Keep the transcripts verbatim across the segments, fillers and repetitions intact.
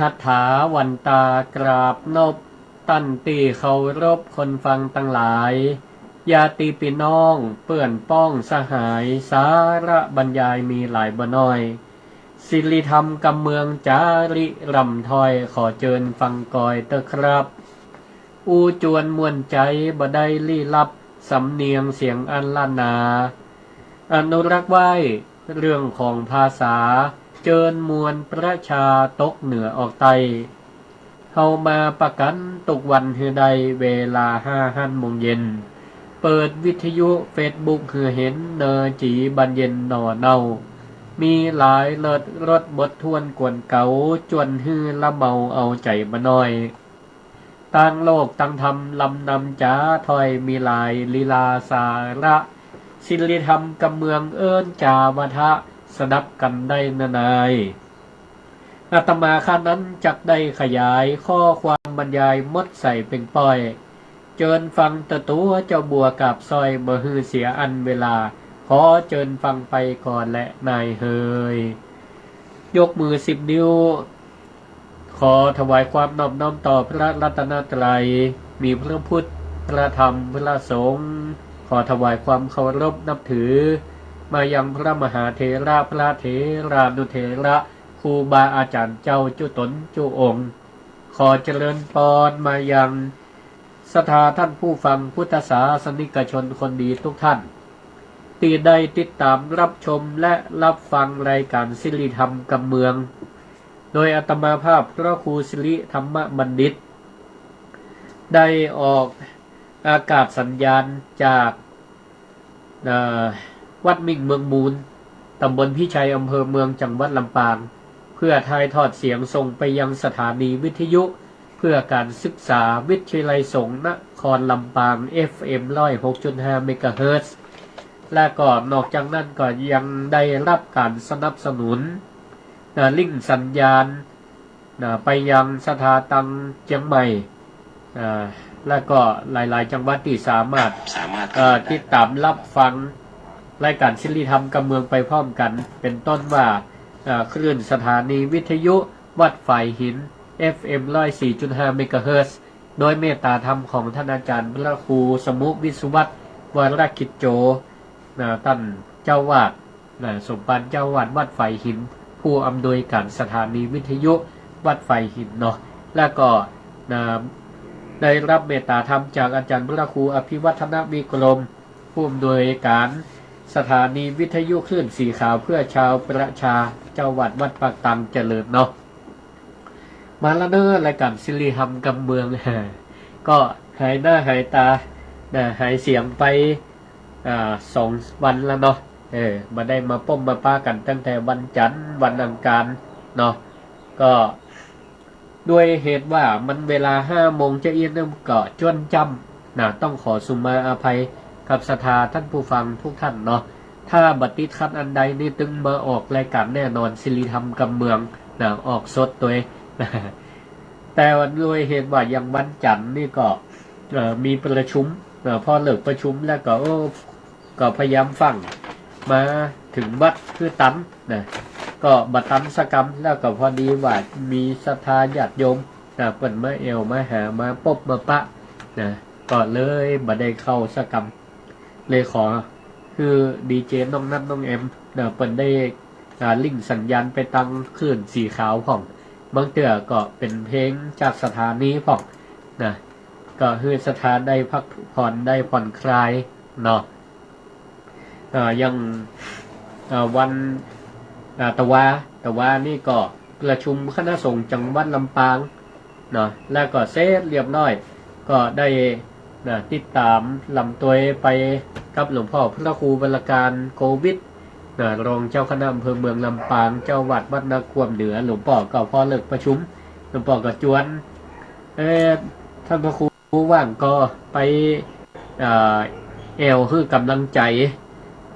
หัตถาวันตากราบนบ ต้านตี้เคารพคนฟังตังหลาย ญาติปี้น้อง เปื้อนป้องสหาย สาระบรรยายมีหลายบ่น้อย สิริธรรมกำเมืองจ๋าริร่ำถ้อย ขอเจิญฟังกอยเต๊อะครับ อู้จวนม่วนใจ๋บ่ได้ลี้ลับ สำเนียงเสียงอันล้านนา อนุรักษ์ไว้เรื่องของภาษา เจิญมวลประชาตกเหนือออกใต้ เฮามาปะกั๋นกู้วันหื้อได้เวลาห้าหั้นโมงเย็น เปิดวิทยุเฟซบุ๊กหื้อเห็นเนอจี๋บานเย็นหน่อเน่า มีหลายเลิศรสบทถ้วนกวนเก๋า จวนหื้อละเมาเอาใจ๋บ่น้อย ตางโลกตางธรรมลำนำจ๋าถ้อยมีหลายลีลาสาระ สิริธรรมกำเมืองเอิ้นจ๋าวาทะ สดับกั๋นได้นานาย อาตมาข้านั้นจักได้ขยายข้อความบรรยายหมดใส่เป่งป้อย เจิญฟังเต๊อะตั๋วเจ้าบัวกาบสร้อย บ่หื้อเสียอันเวลา ขอเจิญฟังไปก่อนแลนายเฮย ยกมือสิบนิ้ว ขอถวายความนอบน้อมต่อพระรัตนตรัย มีพระพุทธ พระธรรม พระสงฆ์ ขอถวายความเคารพนับถือ มายังพระมหาเถระ พระเถรานุเถระ ครูบาอาจ๋ารย์เจ้าจุต๋นจุองค์ ขอเจริญปอนมายังศรัทธาท่านผู้ฟังพุทธศาสนิกชนคนดีทุกท่าน ตี้ได้ติดต๋ามรับชมและรับฟังรายก๋านสิริธรรมกำเมือง โดยอาตมาภาพพระครูสิริธรรมบัณฑิต ได้ออกอากาศสัญญาณจาก เอ่อ วัดมิ่งเมืองมูล ตำบลพิชัย อำเภอเมือง จังหวัดลำปาง เพื่อถ่ายทอดเสียงส่งไปยังสถานีวิทยุเพื่อการศึกษาวิทยาลัยสงฆ์นครลำปาง เอฟเอ็ม ร้อยหกจุดห้า เมกะเฮิรตซ์ และก็นอกจากนั้นก็ยังได้รับการสนับสนุน นะ ลิงก์สัญญาณ นะ ไปยังศรัทธาตังเจียงใหม่ อ่า และก็หลายๆ จังหวัดตี้สามารถ สามารถ เอ่อ ติดต๋ามรับฟังรายก๋านสิริธรรมกำเมืองไปพร้อมกั๋น เป๋นต้นว่า เอ่อ คลื่นสถานีวิทยุวัดฝายหิน เอฟเอ็ม ร้อยสี่จุดห้า เมกะเฮิรตซ์ โดยเมตตาธรรมของท่านอาจ๋ารย์พระครูสมุห์ วิศวัตร วรกิจโจ นะ ต้านเจ้าอาวาส นะ สมภารเจ้าอาวาสวัดฝายหิน ผู้อำนวยการสถานีวิทยุวัดฝายหินเนาะ แล้วก็ นะ ได้รับเมตตาธรรมจากอาจ๋ารย์พระครูอภิวัฒนวิกรม ผู้อำนวยการสถานีวิทยุคลื่นสีขาวเพื่อชาวประชา เจ้าอาวาสวัดปากตังเจริญเนาะ มาแล้วเนาะ รายก๋านสิริธรรมกำเมือง ก็หายหน้าหายต๋า นะ หายเสียงไป อ่า สองวันแล้วเนาะ เออ บ่ได้มาป้มมาป๊ากั๋นตั้งแต่วันจันทร์ วันอังคารเนาะ ก็ด้วยเหตุว่ามันเวลาห้าโมงจะอี้นึงก็จ้วนจ้ำ นะ ต้องขอสุมาอภัยกับศรัทธาท่านผู้ฟังทุกท่านเนาะ ถ้าบ่ติดขัดอันใดนี่ตึงมาออกรายก๋านแน่นอน สิริธรรมกำเมือง นะ ออกสดตวย แต่ว่าด้วยเหตุว่าอย่างวันจันทร์นี่ก็ เอ่อ มีประชุม เอ่อ พอเลิกประชุมแล้วก็ โอ้ ก็พยายามฟัง มาเถิงวัดคือตันนะ ก็บ่ตันสักกำ แล้วก็พอดีว่ามีศรัทธาญาติโยมนะ เปิ้นมาแอ่วมาหา มาป้มมาป๊านะ ก็เลยบ่ได้เข้าสักกำ เลยขอหื้อดีเจน้องนัทน้องแอมนะ เปิ้นได้ อ่า ลิงก์สัญญาณไปตังคลื่นสีขาวพ่อง บางเตื้อก็เป๋นเพลงจากสถานีพ่องนะ ก็หื้อศรัทธาได้พักผ่อน ได้ผ่อนคลายเนาะ อ่า อย่าง อ่า วัน อ่า ตะวา ตะวานี่ก็ประชุมคณะสงฆ์จังหวัดลำปางเนาะ แล้วก็เสร็จเรียบร้อย ก็ได้ นะ ติดต๋ามลำตวยไปกับหลวงป้อพระครูวรการ โกวิท นะ รองเจ้าคณะอำเภอเมืองลำปาง เจ้าอาวาสวัดนาควมเหนือ หลวงป้อก็พอเลิกประชุม หลวงป้อก็จวน เอ่อ ท่านพระครูว่างก็ไป อ่า แอ่วหื้อกำลังใจ๋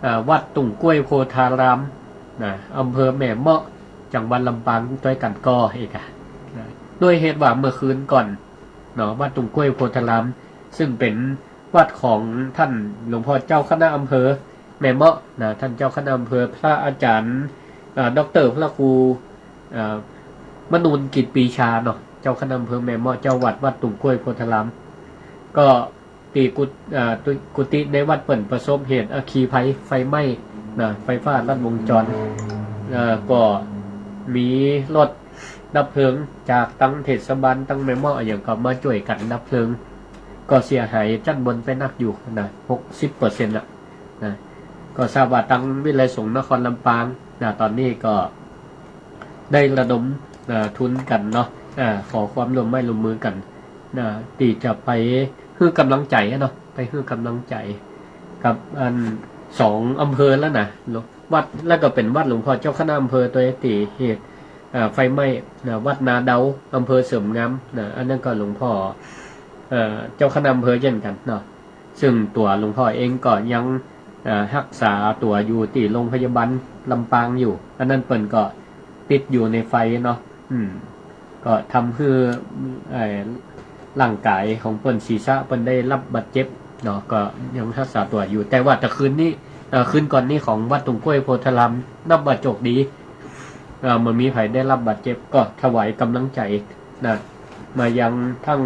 อ่า วัดตุ่งก้วยโพธาราม นะ อำเภอแม่เมาะ จังหวัดลำปางตวยกั๋นก่อเอกอะ นะ ด้วยเหตุว่าเมื่อคืนก่อนเนาะ วัดตุ่งก้วยโพธาราม ซึ่งเป๋นวัดของท่านหลวงป้อเจ้าคณะอำเภอแม่เมาะนะ ท่านเจ้าคณะอำเภอ พระอาจ๋ารย์ อ่า ด็อกเตอร์พระครู อ่า มนูน กิจปีชาเนาะ เจ้าคณะอำเภอแม่เมาะ เจ้าวัดวัดตุ่มกล้วยโพธาราม ก็ตี้กุ อ่า กุฏิในวัดเปิ้นประสบเหตุอัคคีภัย ไฟไหม้นะ ไฟฟ้าลัดวงจร เอ่อ ก็มีรถดับเพลิงจากตังเทศบาล ตังแม่เมาะอะหยังก็มาจ้วยกั๋นดับเพลิง ก็เสียหายจั้นบนไปนักอยู่นะ หกสิบเปอร์เซ็นต์ อะนะ ก็ทราบว่าตังวิทยาลัยสงฆ์นครลำปางนะ ต๋อนนี้ก็ ได้ระดม อ่า ทุนกั๋นเนาะ อ่า ขอความร่วมไม้ร่วมมือกั๋นนะ ตี้จะไปหื้อก๋ำลังใจ๋อะเนาะ ไปหื้อก๋ำลังใจ๋กับอันสองอำเภอแล้วนะ วัด แล้วก็เป๋นวัดหลวงพ่อเจ้าคณะอำเภอตวยตี้เหตุ อ่า ไฟไหม้นะ วัดนาเดา อำเภอเสริมงามนะ อันนั้นก็หลวงพ่อ เอ่อ เจ้าคณะอำเภอเช่นกั๋นเนาะ ซึ่งตั๋วหลวงพ่อเองก็ยัง เอ่อ ฮักษาตั๋วอยู่ตี้โรงพยาบาลลำปางอยู่ อันนั้นเปิ้นก็ติดอยู่ในไฟเนาะ อืม ก็ทำหื้อ เอ่อ ร่างก๋ายของเปิ้น ศีรษะเปิ้นได้รับบาดเจ็บเนาะ ก็ยังฮักษาตั๋วอยู่ แต่ว่าตะคืนนี้ เอ่อ คืนก่อนนี้ของวัดตุ่มกล้วยโพธาราม นับว่าโจคดี เอ่อ บ่มีใผได้รับบาดเจ็บ ก็ถวายก๋ำลังใจ๋นะ มายังตัง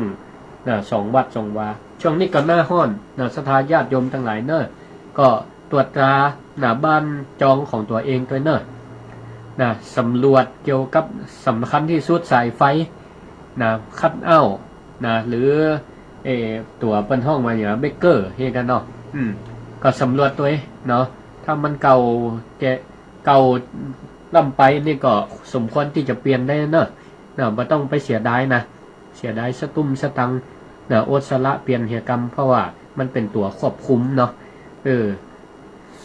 นะ สองวัดสองวา ช่วงนี้ก็หน้าฮ้อนนะ ศรัทธาญาติโยมตังหลายเน่อ ก็ตรวจตรานะ บ้านจองของตั๋วเองตวยเน่อนะ สำรวจเกี่ยวกับ สำคัญตี้สุดสายไฟนะ คัตเอาท์นะ หรือ เอ่อ ตั๋วเปิ้นฮ้องว่าหยัง เบรกเกอร์ เฮากั๋นเนาะ อืม ก็สำรวจตวยเนาะ ถ้ามันเก่าแก่ เก่าล้ำไปนี่ก็สมควรตี้จะเปลี่ยนได้เน่อ นะ บ่ต้องไปเสียดายนะ เสียดายสตุ้มสตังค์นะ อดสละเปลี่ยนเหียกำ เพราะว่ามันเป๋นตั๋วควบคุมเนาะ เออ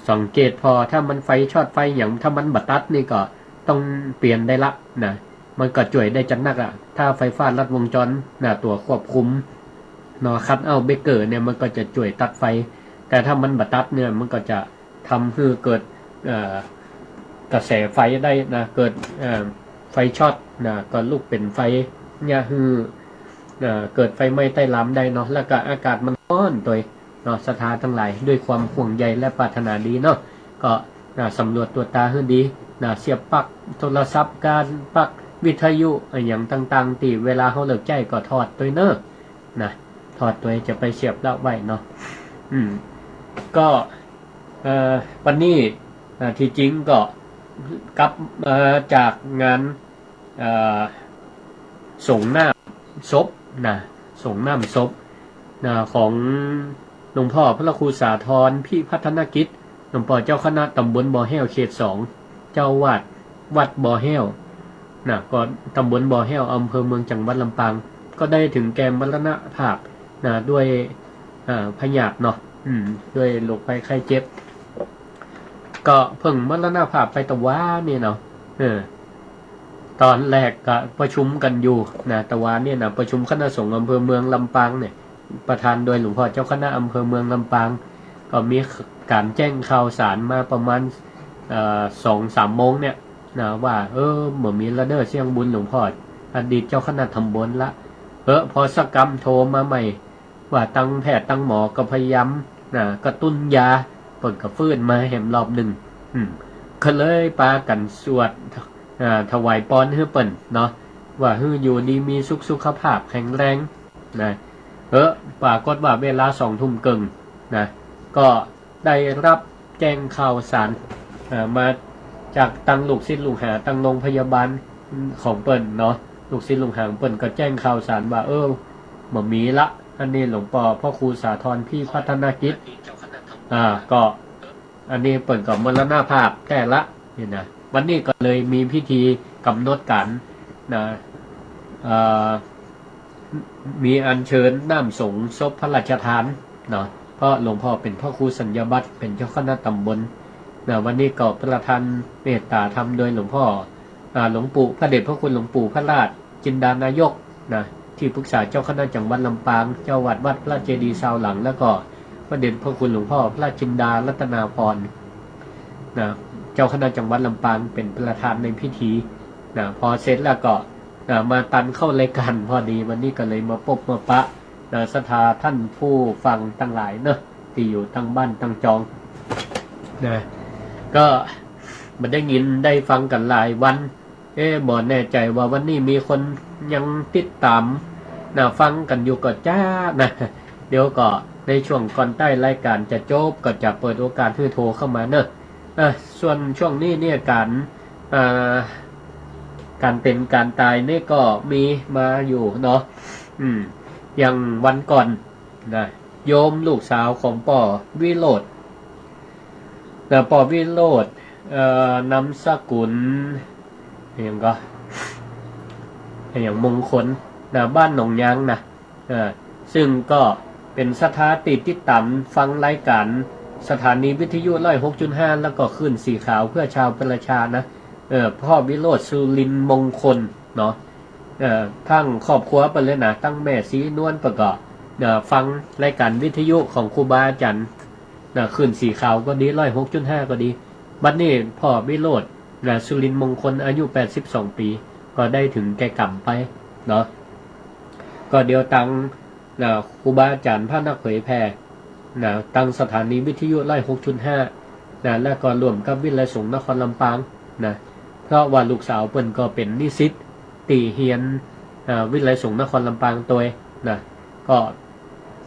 สังเกตผ่อ ถ้ามันไฟช็อตไฟหยัง ถ้ามันบ่ตัดนี่ก็ต้องเปลี่ยนได้ละนะ มันก็จ้วยได้จัดนักอะ ถ้าไฟฟ้าลัดวงจรนะ ตั๋วควบคุมเนาะ คัตเอาท์ เบรกเกอร์เนี่ย มันก็จะจ้วยตัดไฟ แต่ถ้ามันบ่ตัดเนี่ย มันก็จะ ทำหื้อเกิด เอ่อ กระแสไฟได้นะ เกิด เอ่อ ไฟช็อตนะ ก็ลุกเป๋นไฟเยียะหื้อ เอ่อ เกิดไฟไหม้ใต้ลามได้เนาะ แล้วก็อากาศมันฮ้อนตวยเนาะ ศรัทธาตังหลาย ด้วยความห่วงใยและปรารถนาดีเนาะ ก็นะ สำรวจตรวจตราหื้อดีนะ เสียบปลั๊กโทรศัพท์ ก๋านปลั๊กวิทยุอะหยังต่างๆ ตี้เวลาเฮาเลิกใจ๊ก็ถอดตวยเน่อ นะ ถอดตวย จะไปเสียบละไว้เนาะ อืม ก็ เอ่อ วันนี้ อ่า ตี้จริงก็กลับ เอ่อ จากงาน เอ่อ สรงน้ำศพนะ สรงน้ำศพนะ ของหลวงพ่อพระครูสาธร พิพัฒนกิจ หลวงป้อเจ้าคณะต๋ำบลบ่อแห้วเขตสอง เจ้าอาวาสวัดบ่อแห้วนะ ก็ต๋ำบลบ่อแห้ว อำเภอเมือง จังหวัดลำปาง ก็ได้ถึงแก่มรณภาพนะ ด้วย อ่า พยาธิเนาะ อืม ด้วยโรคภัยไข้เจ็บ ก็เพิ่งมรณภาพไปตะวานี่เนาะ เออ ต๋อนแรกก็ประชุมกั๋นอยู่นะ ตะวานี่นะ ประชุมคณะสงฆ์อำเภอเมืองลำปางเนี่ย ประธานโดยหลวงพ่อเจ้าคณะอำเภอเมืองลำปาง ก็มีก๋านแจ้งข่าวสารมาประมาณ เอ่อ สองสามโมงเนี่ยนะ ว่า เออ บ่มีละเน่อเสี้ยงบุญหลวงพ่อ อดีตเจ้าคณะต๋ำบลละ เออ พอสักกำโทรมาใหม่ ว่าตังแพทย์ตังหมอก็พยายามนะ กระตุ้นยา เปิ้นก็ฟื้นมาแหมรอบนึ่ง อืม ก็เลยปากั๋นสวด อ่า ถวายปอนหื้อเปิ้นเนาะ ว่าหื้ออยู่ดีมีสุข สุขภาพแข็งแรงนะ เออ ปรากฏว่าเวลาสองทุ่มเกิ่งนะ ก็ได้รับแจ้งข่าวสาร เอ่อ มาจากตังลูกศิษย์ลูกหา ตังโรงพยาบาลของเปิ้นเนาะ ลูกศิษย์ลูกหาของเปิ้นก็แจ้งข่าวสารว่า เออ บ่มีละ อันนี้หลวงป้อพระครูสาธร พิพัฒนกิจ อ่า ก็ อันนี้เปิ้นก็มรณภาพแต๊ละ นี่นะ วันนี้ก็เลยมีพิธีกำหนดก๋านนะ เอ่อ มีอัญเชิญน้ำสรงศพพระราชทานเนาะ เพราะหลวงพ่อเป๋นพระครูสัญญาบัตร เป๋นเจ้าคณะต๋ำบลนะ วันนี้ก็ประทานเมตตาธรรมโดยหลวงพ่อ อ่า หลวงปู่ พระเดชพระคุณหลวงปู่พระราชจินดานายกนะ ที่ปรึกษาเจ้าคณะจังหวัดลำปาง เจ้าวัดวัดพระเจดีย์ซาวหลัง แล้วก็พระเดชพระคุณหลวงพ่อพระจินดารัตนาภรณ์นะ เจ้าคณะจังหวัดลำปางเป๋นประธานในพิธีนะ พอเสร็จแล้วก็นะ มาตันเข้ารายการพอดี วันนี้ก็เลยมาปบมาปะนะ ศรัทธาท่านผู้ฟังตังหลายเนาะ ตี้อยู่ตังบ้านตังจองนะ ก็บ่ได้ยินได้ฟังกั๋นหลายวัน เอ๊ะ บ่แน่ใจ๋ว่าวันนี้มีคนยังติดต๋าม นะ ฟังกั๋นอยู่ก่อจ๊า นะ เดี๋ยวก่อในช่วงก่อนใต้รายก๋านจะจบ ก็จะเปิดโอกาสหื้อโทรเข้ามาเนาะ อ่ะ ส่วนช่วงนี้เนี่ยก๋าน อ่า ก๋านเป๋นก๋านต๋ายนี่ก็มีมาอยู่เนาะ อืม อย่างวันก่อน นะ โยมลูกสาวของป้อวิโรจน์ นะ ป้อวิโรจน์ เอ่อ นามสกุล อะหยังก่อ อะหยังมงคล นะ บ้านหนองยางนะ เอ่อ ซึ่งก็เป๋นศรัทธาตี้ติดต๋ามฟังรายก๋านสถานีวิทยุร้อยหกจุดห้า แล้วก็คลื่นสีขาวเพื่อชาวประชานะ เอ่อ ป้อวิโรจน์ สุรินทร์มงคลเนาะ เอ่อ ทั้งครอบครัวเปิ้นเลยนะ ตึงแม่ศรีนวลเปิ้นก็ เอ่อ ฟังรายก๋านวิทยุของครูบาอาจ๋ารย์ นะ คลื่นสีขาวก็ดี ร้อยหกจุดห้า ก็ดี บัดนี้ป้อวิโรจน์ นะ สุรินทร์มงคล อายุแปดสิบสองปี๋ ก็ได้ถึงแก่กรรมไปเนาะ ก็เดี๋ยวตึง นะ ครูบาอาจ๋ารย์พระนักเผยแผ่ นะ ตึงสถานีวิทยุร้อยหกจุดห้า นะ แล้วก็ร่วมกับวิทยาลัยสงฆ์นครลำปาง นะ เพราะว่าลูกสาวเปิ้นก็เป๋นนิสิตตี้เฮียน อ่า วิทยาลัยสงฆ์นครลำปางตวย นะ ก็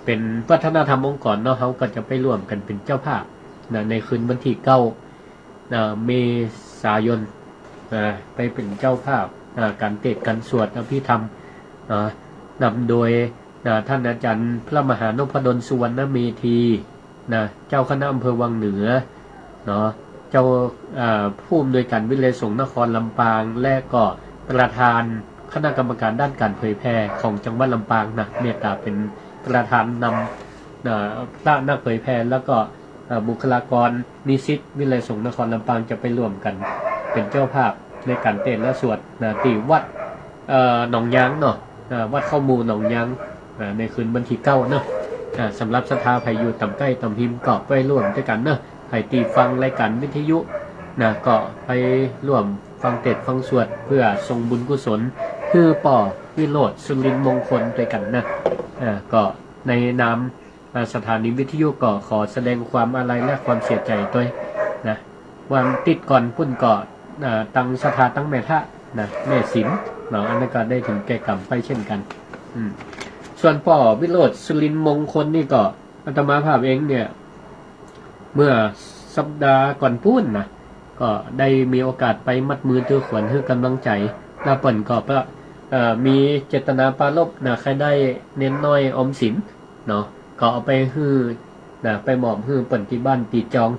เป๋นวัฒนธรรมองค์กรเนาะ เฮาก็จะไปร่วมกั๋นเป๋นเจ้าภาพ นะ ในคืนวันตี้เก้า นะ เมษายน นะ ไปเป๋นเจ้าภาพ อ่า ก๋านเตสน์ก๋านสวดอภิธรรม อ่า นำโดย นะ ต้านอาจ๋ารย์พระมหานพดล สุวรรณเมธี นะ เจ้าคณะอำเภอวังเหนือ เนาะ เจ้า อ่า ผู้อำนวยก๋านวิทยาลัยสงฆ์นครลำปาง และก็ประธานคณะกรรมการด้านก๋านเผยแผ่ของจังหวัดลำปางนะ เมตต๋าเป๋นประธานนำ นะ พระนักเผยแผ่ แล้วก็ เอ่อ บุคลากรนิสิตวิทยาลัยสงฆ์นครลำปางจะไปร่วมกั๋นเป๋นเจ้าภาพในก๋านเตสน์และสวด นะ ตี้วัด เอ่อ หนองยางเนาะ อ่า วัดเข้าหมู่หนองยาง อ่า ในคืนวันตี้เก้าเนาะ อ่า สำหรับศรัทธาใผอยู่ต่ำใก้ต่ำฮิมก็ไปร่วมตวยกั๋นเนาะ ใผตี้ฟังรายก๋านวิทยุ นะ ก็ไปร่วมฟังเตสน์ฟังสวดเพื่อส่งบุญกุศลหื้อป้อวิโรจน์ สุรินทร์มงคลตวยกั๋นนะ อ่า ก็ในนาม อ่า สถานีวิทยุก็ขอแสดงความอาลัยและความเสียใจ๋ตวยนะ วันอาทิตย์ก่อนปุ้นก็ อ่า ตึงศรัทธาตึงแม่ธาตุนะ แม่สิมเนาะ อันนั้นก็ได้ถึงแก่กรรมไปเช่นกั๋น อืม ส่วนป้อวิโรจน์ สุรินทร์มงคลนี่ก็อาตมาภาพเองเนี่ย เมื่อสัปดาห์ก่อนปู๊นนะ ก็ได้มีโอกาสไปมัดมือตื้อขวัญหื้อก๋ำลังใจ๋ แล้วเปิ้นก็ เอ่อ มีเจตนาปรารภนะ ใค่ได้เณรน้อยออมสิน เนาะ ก็เอาไปหื้อนะ ไปมอบหื้อเปิ้นตี้บ้านตี้จอง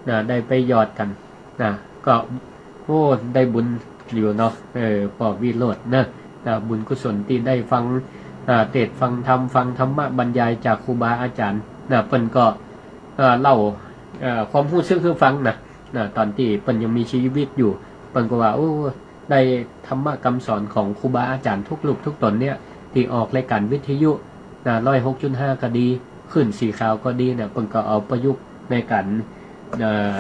นะ ได้ไปหยอดกั๋นนะ ก็ โอ้ ได้บุญอยู่เนาะ เออ ป้อวิโรจน์นะ นะ บุญกุศลตี้ได้ฟัง อ่า เตสน์ฟังธรรม ฟังธรรมบรรยายจากครูบาอาจ๋ารย์นะ เปิ้นก็ เอ่อ เล่า เอ่อ ความฮู้สึกหื้อฟังนะ นะ ต๋อนตี้เปิ้นยังมีจีวิตอยู่ เปิ้นก็ว่า โอ้ ได้ธรรมะกำสอนของครูบาอาจ๋ารย์ทุกรูปทุกต๋นเนี่ย ตี้ออกรายก๋านวิทยุนะ ร้อยหกจุดห้า ก็ดี คลื่นสีขาวก็ดีเนี่ย เปิ้นก็เอาประยุกต์ในก๋าน เอ่อ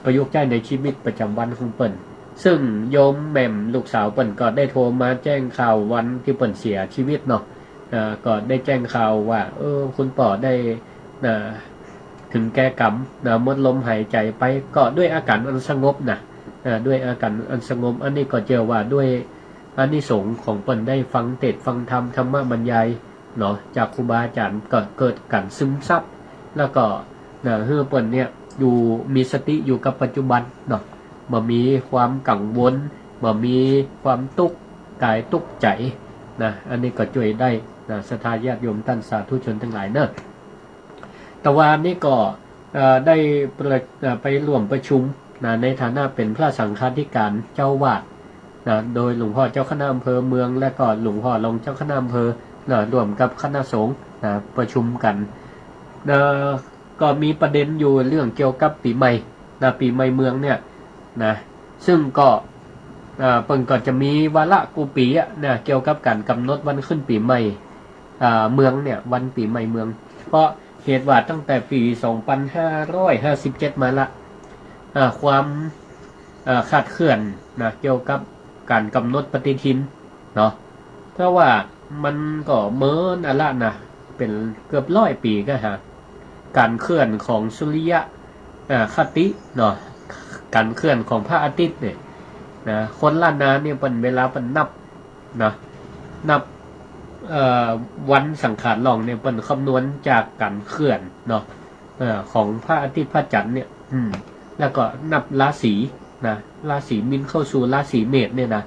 ประยุกต์ใจ๊ในจีวิตประจ๋ำวันของเปิ้น ซึ่งโยมแหม่มลูกสาวเปิ้นก็ได้โทรมาแจ้งข่าววันตี้เปิ้นเสียจีวิตเนาะ เอ่อ ก็ได้แจ้งข่าวว่า เออ คุณป้อได้ นะ ถึงแก่กรรม นะ หมดลมหายใจ๋ไป ก็ด้วยอาก๋านอันสงบนะ นะ ด้วยอาก๋านอันสงบ อันนี้ก็เจื้อว่าด้วยอานิสงส์ของเปิ้นได้ฟังเตสน์ฟังธรรม ธรรมบรรยายเนาะ จากครูบาอาจ๋ารย์ ก็เกิดก๋านซึมซับ แล้วก็ นะ หื้อเปิ้นเนี่ยอยู่ มีสติอยู่กับปัจจุบันเนาะ บ่มีความกังวล บ่มีความตุ๊กข์ก๋ายตุ๊กข์ใจ๋นะ อันนี้ก็จ้วยได้นะ ศรัทธาญาติโยมต้านสาธุชนตังหลายเนาะ ตะวานี้ก็ เอ่อ ได้ประ เอ่อ ไปร่วมประชุมนะ ในฐานะเป๋นพระสังฆาธิการเจ้าวาดนะ โดยหลวงพ่อเจ้าคณะอำเภอเมือง และก็หลวงพ่อรองเจ้าคณะอำเภอนะ ร่วมกับคณะสงฆ์นะ ประชุมกั๋นนะ ก็มีประเด็นอยู่เรื่องเกี่ยวกับปี๋ใหม่นะ ปี๋ใหม่เมืองเนี่ยนะ ซึ่งก็ เอ่อ เปิ้นก็จะมีวาระกู้ปี๋อะนะ เกี่ยวกับก๋านก๋ำหนดวันขึ้นปี๋ใหม่ อ่า เมืองเนี่ย วันปี๋ใหม่เมือง เพราะเหตุว่าตั้งแต่ปี๋สองปันห้าร้อยห้าสิบเจ็ดมาละ อ่า ความ อ่า คลาดเคลื่อนนะ เกี่ยวกับก๋านก๋ำหนดปฏิทินเนาะ เพราะว่ามันก็เมินอะละนะ เป๋นเกือบร้อยปี๋ก็หา ก๋านเคลื่อนของสุริยะ อ่า คติเนาะ ก๋านเคลื่อนของพระอาทิตย์เนี่ย นะ คนล้านนาเนี่ยเปิ้นเวลาเปิ้นนับนะ นับ เอ่อ วันสังขารหล่องเนี่ยเปิ้นคำนวณจากก๋านเคลื่อนเนาะ เอ่อ ของพระอาทิตย์พระจันทร์เนี่ย อืม แล้วก็นับราศีนะ ราศีมีนเข้าสู่ราศีเมษเนี่ยนะ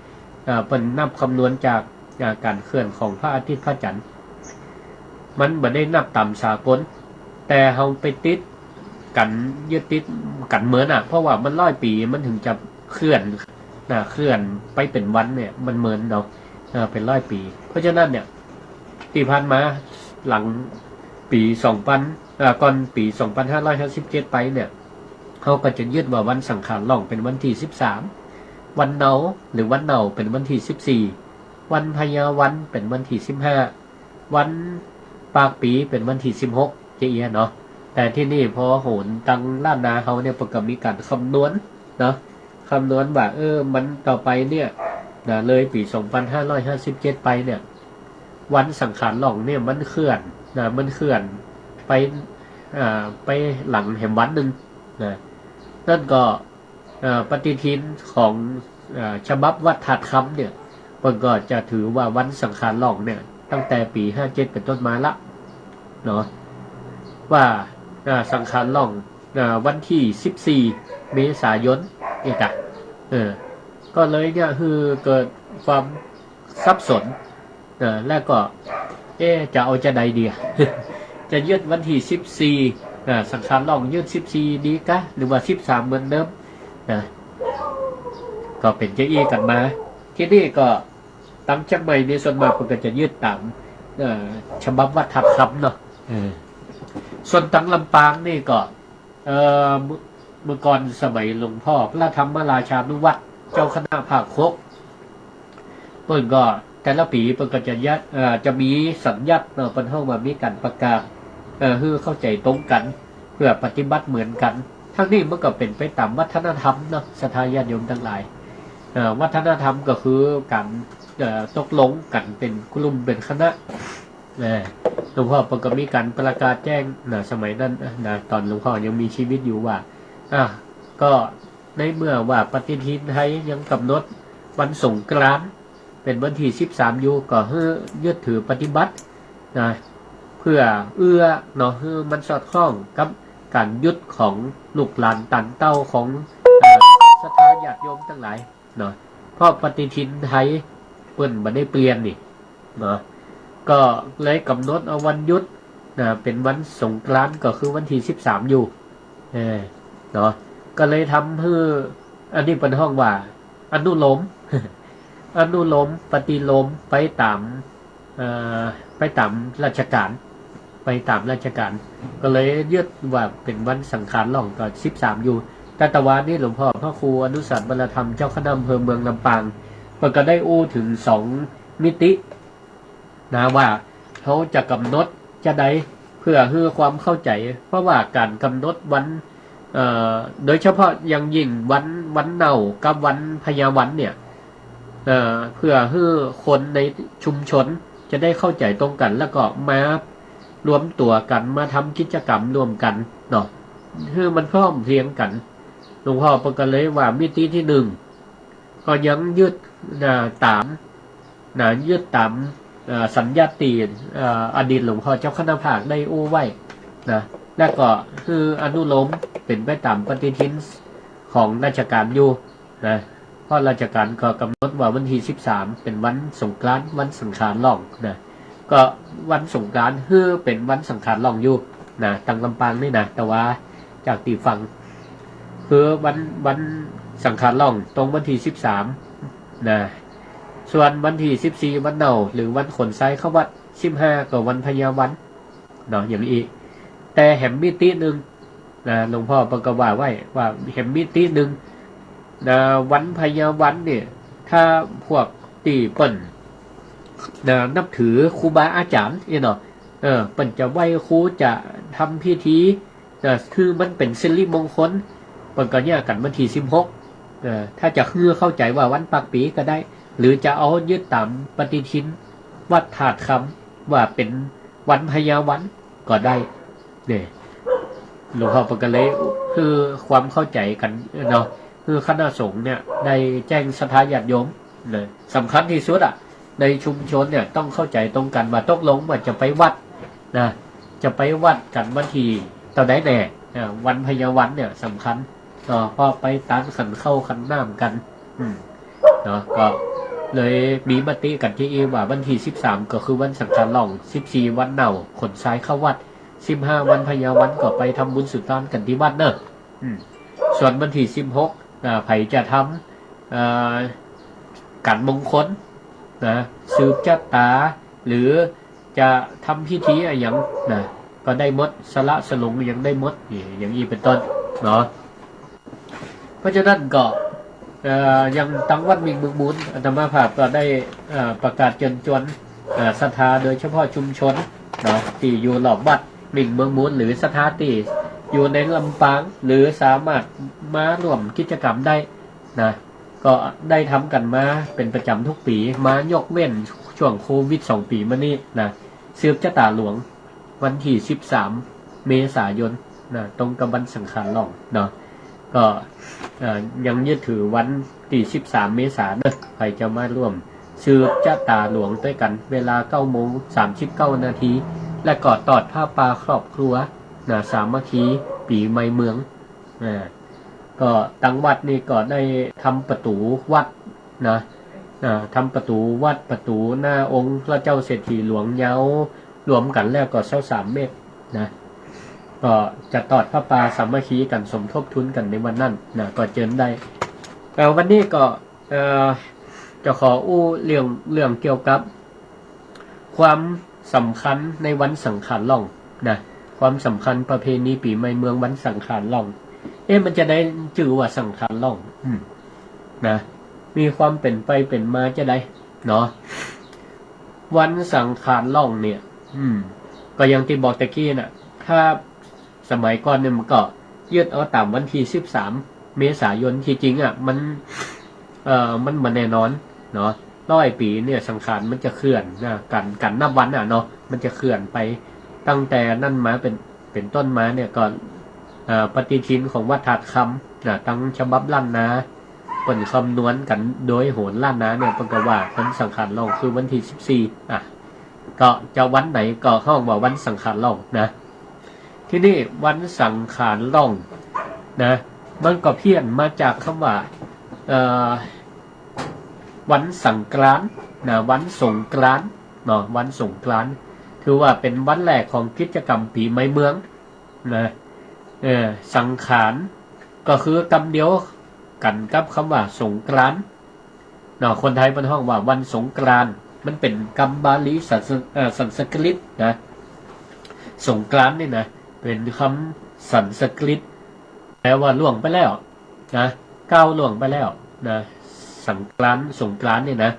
เอ่อ เปิ้นนับคำนวณจาก อ่า ก๋านเคลื่อนของพระอาทิตย์พระจันทร์ มันบ่ได้นับต๋ามสากล แต่เฮาไปติดกั๋น ยึดติดกั๋นเมินอะ เพราะว่ามันร้อยปี๋มันถึงจะเคลื่อนนะ เคลื่อนไปเป๋นวันเนี่ยมันเมินเนาะ เอ่อ เป๋นร้อยปี๋ เพราะฉะนั้นเนี่ย ตี้ผ่านมาหลังปี๋สองปัน เอ่อ ก่อนปี๋สองปันห้าร้อยห้าสิบเจ็ดไปเนี่ย เฮาก็จะยึดว่าวันสังขารหล่องเป๋นวันตี้สิบสาม วันเนาหรือวันเนาเป๋นวันตี้สิบสี่ วันพญาวันเป๋นวันตี้สิบห้า วันปากปี๋เป๋นวันตี้สิบหก จะเอี้ยเนาะ แต่ตี้นี่พอโหนตังล้านนาเฮาเนี่ยเปิ้นก็มีก๋านคำนวณเนาะ คำนวณว่า เออ มันต่อไปเนี่ยนะ เลยปี๋สองปันห้าร้อยห้าสิบเจ็ดไปเนี่ย วันสังขารหล่องเนี่ยมันเคลื่อนนะ มันเคลื่อนไป อ่า ไปหลังแหมวันนึ่งนะ นั่นก็ เอ่อ ปฏิทินของ เอ่อ ฉบับวัดธาตุคำเนี่ย เปิ้นก็จะถือว่าวันสังขารหล่องเนี่ย ตั้งแต่ปี๋ห้าเจ็ดเป๋นต้นมาละเนาะ ว่า อ่า สังขารหล่อง อ่า วันตี้สิบสี่ เมษายนเนี่ยจ้ะ เออ ก็เลยเนี่ย คือเกิดความสับสน เออ แล้วก็ เอ๊ะ จะเอาจะใดดีอะ จะยึดวันตี้สิบสี่ อ่า สังขารหล่องยึดสิบสี่ดีกะ หรือว่าสิบสามเหมือนเดิมนะ ก็เป๋นจะอี้กั๋นมา ตี้นี่ก็ตางเจียงใหม่นี่ส่วนมากเปิ้นก็จะยึดต๋าม เอ่อ ฉบับวัดธาตุคำเนาะ เออ ส่วนตางลำปางนี่ก็ เอ่อ เมื่อ เมื่อก่อนสมัยหลวงพ่อพระธรรมราชานุวัตรเจ้าคณะภาคหก เปิ้นก็แต่ละปี๋เปิ้นก็จะยัด เอ่อ จะมีสัญญัติเนาะ เปิ้นฮ้องว่ามีก๋านประกาศ เอ่อ หื้อเข้าใจ๋ตรงกั๋น เปื้อปฏิบัติเหมือนกั๋น ทั้งนี้มันก็เป๋นไปต๋ามวัฒนธรรมเนาะ ศรัทธาญาติโยมตังหลาย เอ่อ วัฒนธรรมก็คือก๋าน เอ่อ ตกลงกั๋นเป๋นกลุ่มเป๋นคณะ นะ หลวงพ่อเปิ้นก็มีก๋านประกาศแจ้งนะ สมัยนั้นนะ ต๋อนหลวงพ่อยังมีชีวิตอยู่ว่า อ่ะ ก็ในเมื่อว่าปฏิทินไทยยังก๋ำหนดวันสงกรานต์เป๋นวันตี้สิบสามอยู่ ก็หื้อยึดถือปฏิบัตินะ เปื้อเอื้อเนาะ หื้อมันสอดคล้องกับก๋านยึดของลูกหลานต๋านเต้าของ เอ่อ ศรัทธาญาติโยมตังหลาย เนาะ เพราะปฏิทินไทยเปิ้นบ่ได้เปลี่ยนนี่เนาะ ก็เลยก๋ำหนดเอาวันหยุดนะ เป๋นวันสงกรานต์ก็คือวันตี้สิบสามอยู่ เออ เนาะ ก็เลยทำหื้อ อันนี้เปิ้นฮ้องว่าอนุโลม อนุโลม ปฏิโลมไปต๋าม เอ่อ ไปต๋ามราชก๋าน ไปต๋ามราชก๋าน ก็เลยยึดว่าเป๋นวันสังขารหล่องก็สิบสามอยู่ แต่ตะวานี้หลวงพ่อพระครูอนุสรณ์วรธรรมเจ้าคณะอำเภอเมืองลำปาง เปิ้นก็ได้อู้เถิงสองมิตินะ ว่าเฮาจะก๋ำหนดจะใด เปื้อหื้อความเข้าใจ๋ เพราะว่าก๋านก๋ำหนดวัน เอ่อ โดยเฉพาะอย่างยิ่งวัน วันเนากับวันพญาวันเนี่ย เอ่อ เปื้อหื้อคนในชุมชนจะได้เข้าใจ๋ตรงกั๋น แล้วก็มารวมตั๋วกั๋น มาทำกิจกรรมร่วมกั๋นเนาะ หื้อมันพร้อมเพรียงกั๋น หลวงพ่อเปิ้นก็เลยว่ามิติตี้นึ่ง ก็ยังยึด นะ ต๋าม นะ ยึดต๋าม เอ่อ สัญญัติตี้ เอ่อ อดีตหลวงพ่อเจ้าคณะภาคได้อู้ไว้นะ แล้วก็หื้ออนุโลมเป๋นไปต๋ามปฏิทินของราชก๋านอยู่นะ เพราะราชก๋านก็ก๋ำหนดว่าวันตี้สิบสามเป๋นวันสงกรานต์ วันสังขารหล่องนะ ก็วันสงกรานต์หื้อเป๋นวันสังขารหล่องอยู่นะ ตางลำปางนี่นะ ตะวาจากตี้ฟัง คือวัน วันสังขารหล่องตรงวันตี้สิบสามนะ ส่วนวันตี้สิบสี่วันเนาหรือวันขนทรายเข้าวัด สิบห้าก็วันพญาวันเนาะ อย่างอี้ แต่แหมมิตินึ่งนะ หลวงพ่อเปิ้นก็ว่าไว้ว่าแหมมิตินึ่งนะ วันพญาวันเนี่ย ถ้าพวกตี้เปิ้นนะ นับถือครูบาอาจ๋ารย์เนี่ยเนาะ เออ เปิ้นจะไหว้ครู จะทำพิธี เอ่อ คือมันเป๋นสิริมงคล เปิ้นก็เยียะกั๋นวันตี้สิบหก เอ่อ ถ้าจะหื้อเข้าใจ๋ว่าวันปากปี๋ก็ได้ หรือจะเอายึดต๋ามปฏิทินวัดธาตุคำว่าเป๋นวันพญาวันก็ได้ เนี่ย หลวงพ่อเปิ้นก็เลยหื้อความเข้าใจ๋กั๋นเนาะ คือคณะสงฆ์เนี่ยได้แจ้งศรัทธาญาติโยมนะ สำคัญตี้สุดอะ ในชุมชนเนี่ยต้องเข้าใจ๋ตรงกั๋นว่าตกลงว่าจะไปวัดนะ จะไปวัดกั๋นวันตี้เต้าใดแน่ อ่า วันพญาวันเนี่ยสำคัญเนาะ เพราะไปตานขันข้าวขันน้ำกั๋น อืม เนาะ ก็เลยมีมติกั๋นตี้อี้ว่าวันตี้สิบสามก็คือวันสังขารล่อง สิบสี่วันเน่าขนทรายเข้าวัด สิบห้าวันพญาวันก็ไปทำบุญสุนทานกั๋นตี้วัดเนาะ อืม ส่วนวันตี้สิบหก อ่า ใผจะทำ เอ่อ ก๋านมงคลนะ สืบจะต๋า หรือจะทำพิธีอะหยังนะ ก็ได้หมด สละสลงยังได้หมด นี่ อย่างอี้เป๋นต้นเนาะ เพราะฉะนั้นก็ เอ่อ อย่างตังวัดมิ่งเมืองมูล อาตมาภาพก็ได้ เอ่อ ประกาศเจิญจวน เอ่อ ศรัทธาโดยเฉพาะชุมชนเนาะ ตี้อยู่รอบวัดมิ่งเมืองมูล หรือศรัทธาตี้อยู่ในลำปาง หรือสามารถมาร่วมกิจกรรมได้นะ ก็ได้ทำกั๋นมาเป๋นประจ๋ำทุกปี๋ มายกเว้นช่วงโควิดสองปี๋มานี้นะ สืบจะต๋าหลวง วันตี้สิบสามเมษายนนะ ตรงกับวันสังขารล่องเนาะ ก็ เอ่อ ยังยึดถือวันตี้สิบสามเมษาเนาะ ใผจะมาร่วมสืบจะต๋าหลวงตวยกั๋น เวลาเก้าโมงสามสิบเก้านาที และก็ตอดผ้าป่าครอบครัวนะ สามัคคีปี๋ใหม่เมือง อ่า ก็ตังวัดนี่ก็ได้ทำประตู๋วัดนะ อ่า ทำประตู๋วัด ประตู๋หน้าองค์พระเจ้าเศรษฐีหลวงยาว รวมกั๋นแล้วก็ซาวสามเมตรนะ ก็จะตอดผ้าป่าสามัคคีกั๋น สมทบทุนกั๋นในวันนั้นนะ ก็เจิญได้ เอ่อ วันนี้ก็ เอ่อ จะขออู้เรื่อง เรื่องเกี่ยวกับ ความสำคัญในวันสังขารล่องนะ ความสำคัญประเพณีปี๋ใหม่เมืองวันสังขารล่อง เอ๊ะ มันจะได้จื้อว่าสังขารล่อง อืม นะ มีความเป๋นไปเป๋นมาจะใดเนาะ วันสังขารล่องเนี่ย อืม ก็อย่างตี้บอกตะกี้น่ะ ถ้า สมัยก่อนเนี่ยมันก็ยึดเอาต๋ามวันตี้สิบสามเมษายน ตี้จริงอะ มัน เอ่อ มันบ่แน่นอนเนาะ ร้อยปี๋เนี่ยสังขารมันจะเคลื่อนนะ ก๋าน ก๋านนับวันอะเนาะ มันจะเคลื่อนไป ตั้งแต่นั้นมาเป๋น เป๋นต้นมาเนี่ยก็ เอ่อ ปฏิทินของวัดธาตุคำนะ ตังฉบับล้านนา เปิ้นคำนวณกั๋นโดยโหรล้านนาเนี่ย เปิ้นก็ว่าวันสังขารล่องคือวันตี้สิบสี่ อ่ะ ก็จะวันไหนก็ฮ้องว่าวันสังขารล่องนะ ทีนี้วันสังขารล่องนะ มันก็เพี้ยนมาจากกำว่า เอ่อ วันสังกรานต์นะ วันสงกรานต์เนาะ วันสงกรานต์ ถือว่าเป๋นวันแรกของกิจกรรมปี๋ใหม่เมืองนะ เออ สังขารก็คือกำเดียวกั๋นกับกำว่าสงกรานต์ เนาะ คนไทยเปิ้นฮ้องว่าวันสงกรานต์ มันเป๋นกำบาลีสันส- เอ่อ สันสกฤตนะ สงกรานต์นี่นะ เป๋นกำสันสกฤต แปลว่าล่วงไปแล้วนะ ก้าวล่วงไปแล้วนะ สังกรานต์ สงกรานต์นี่นะ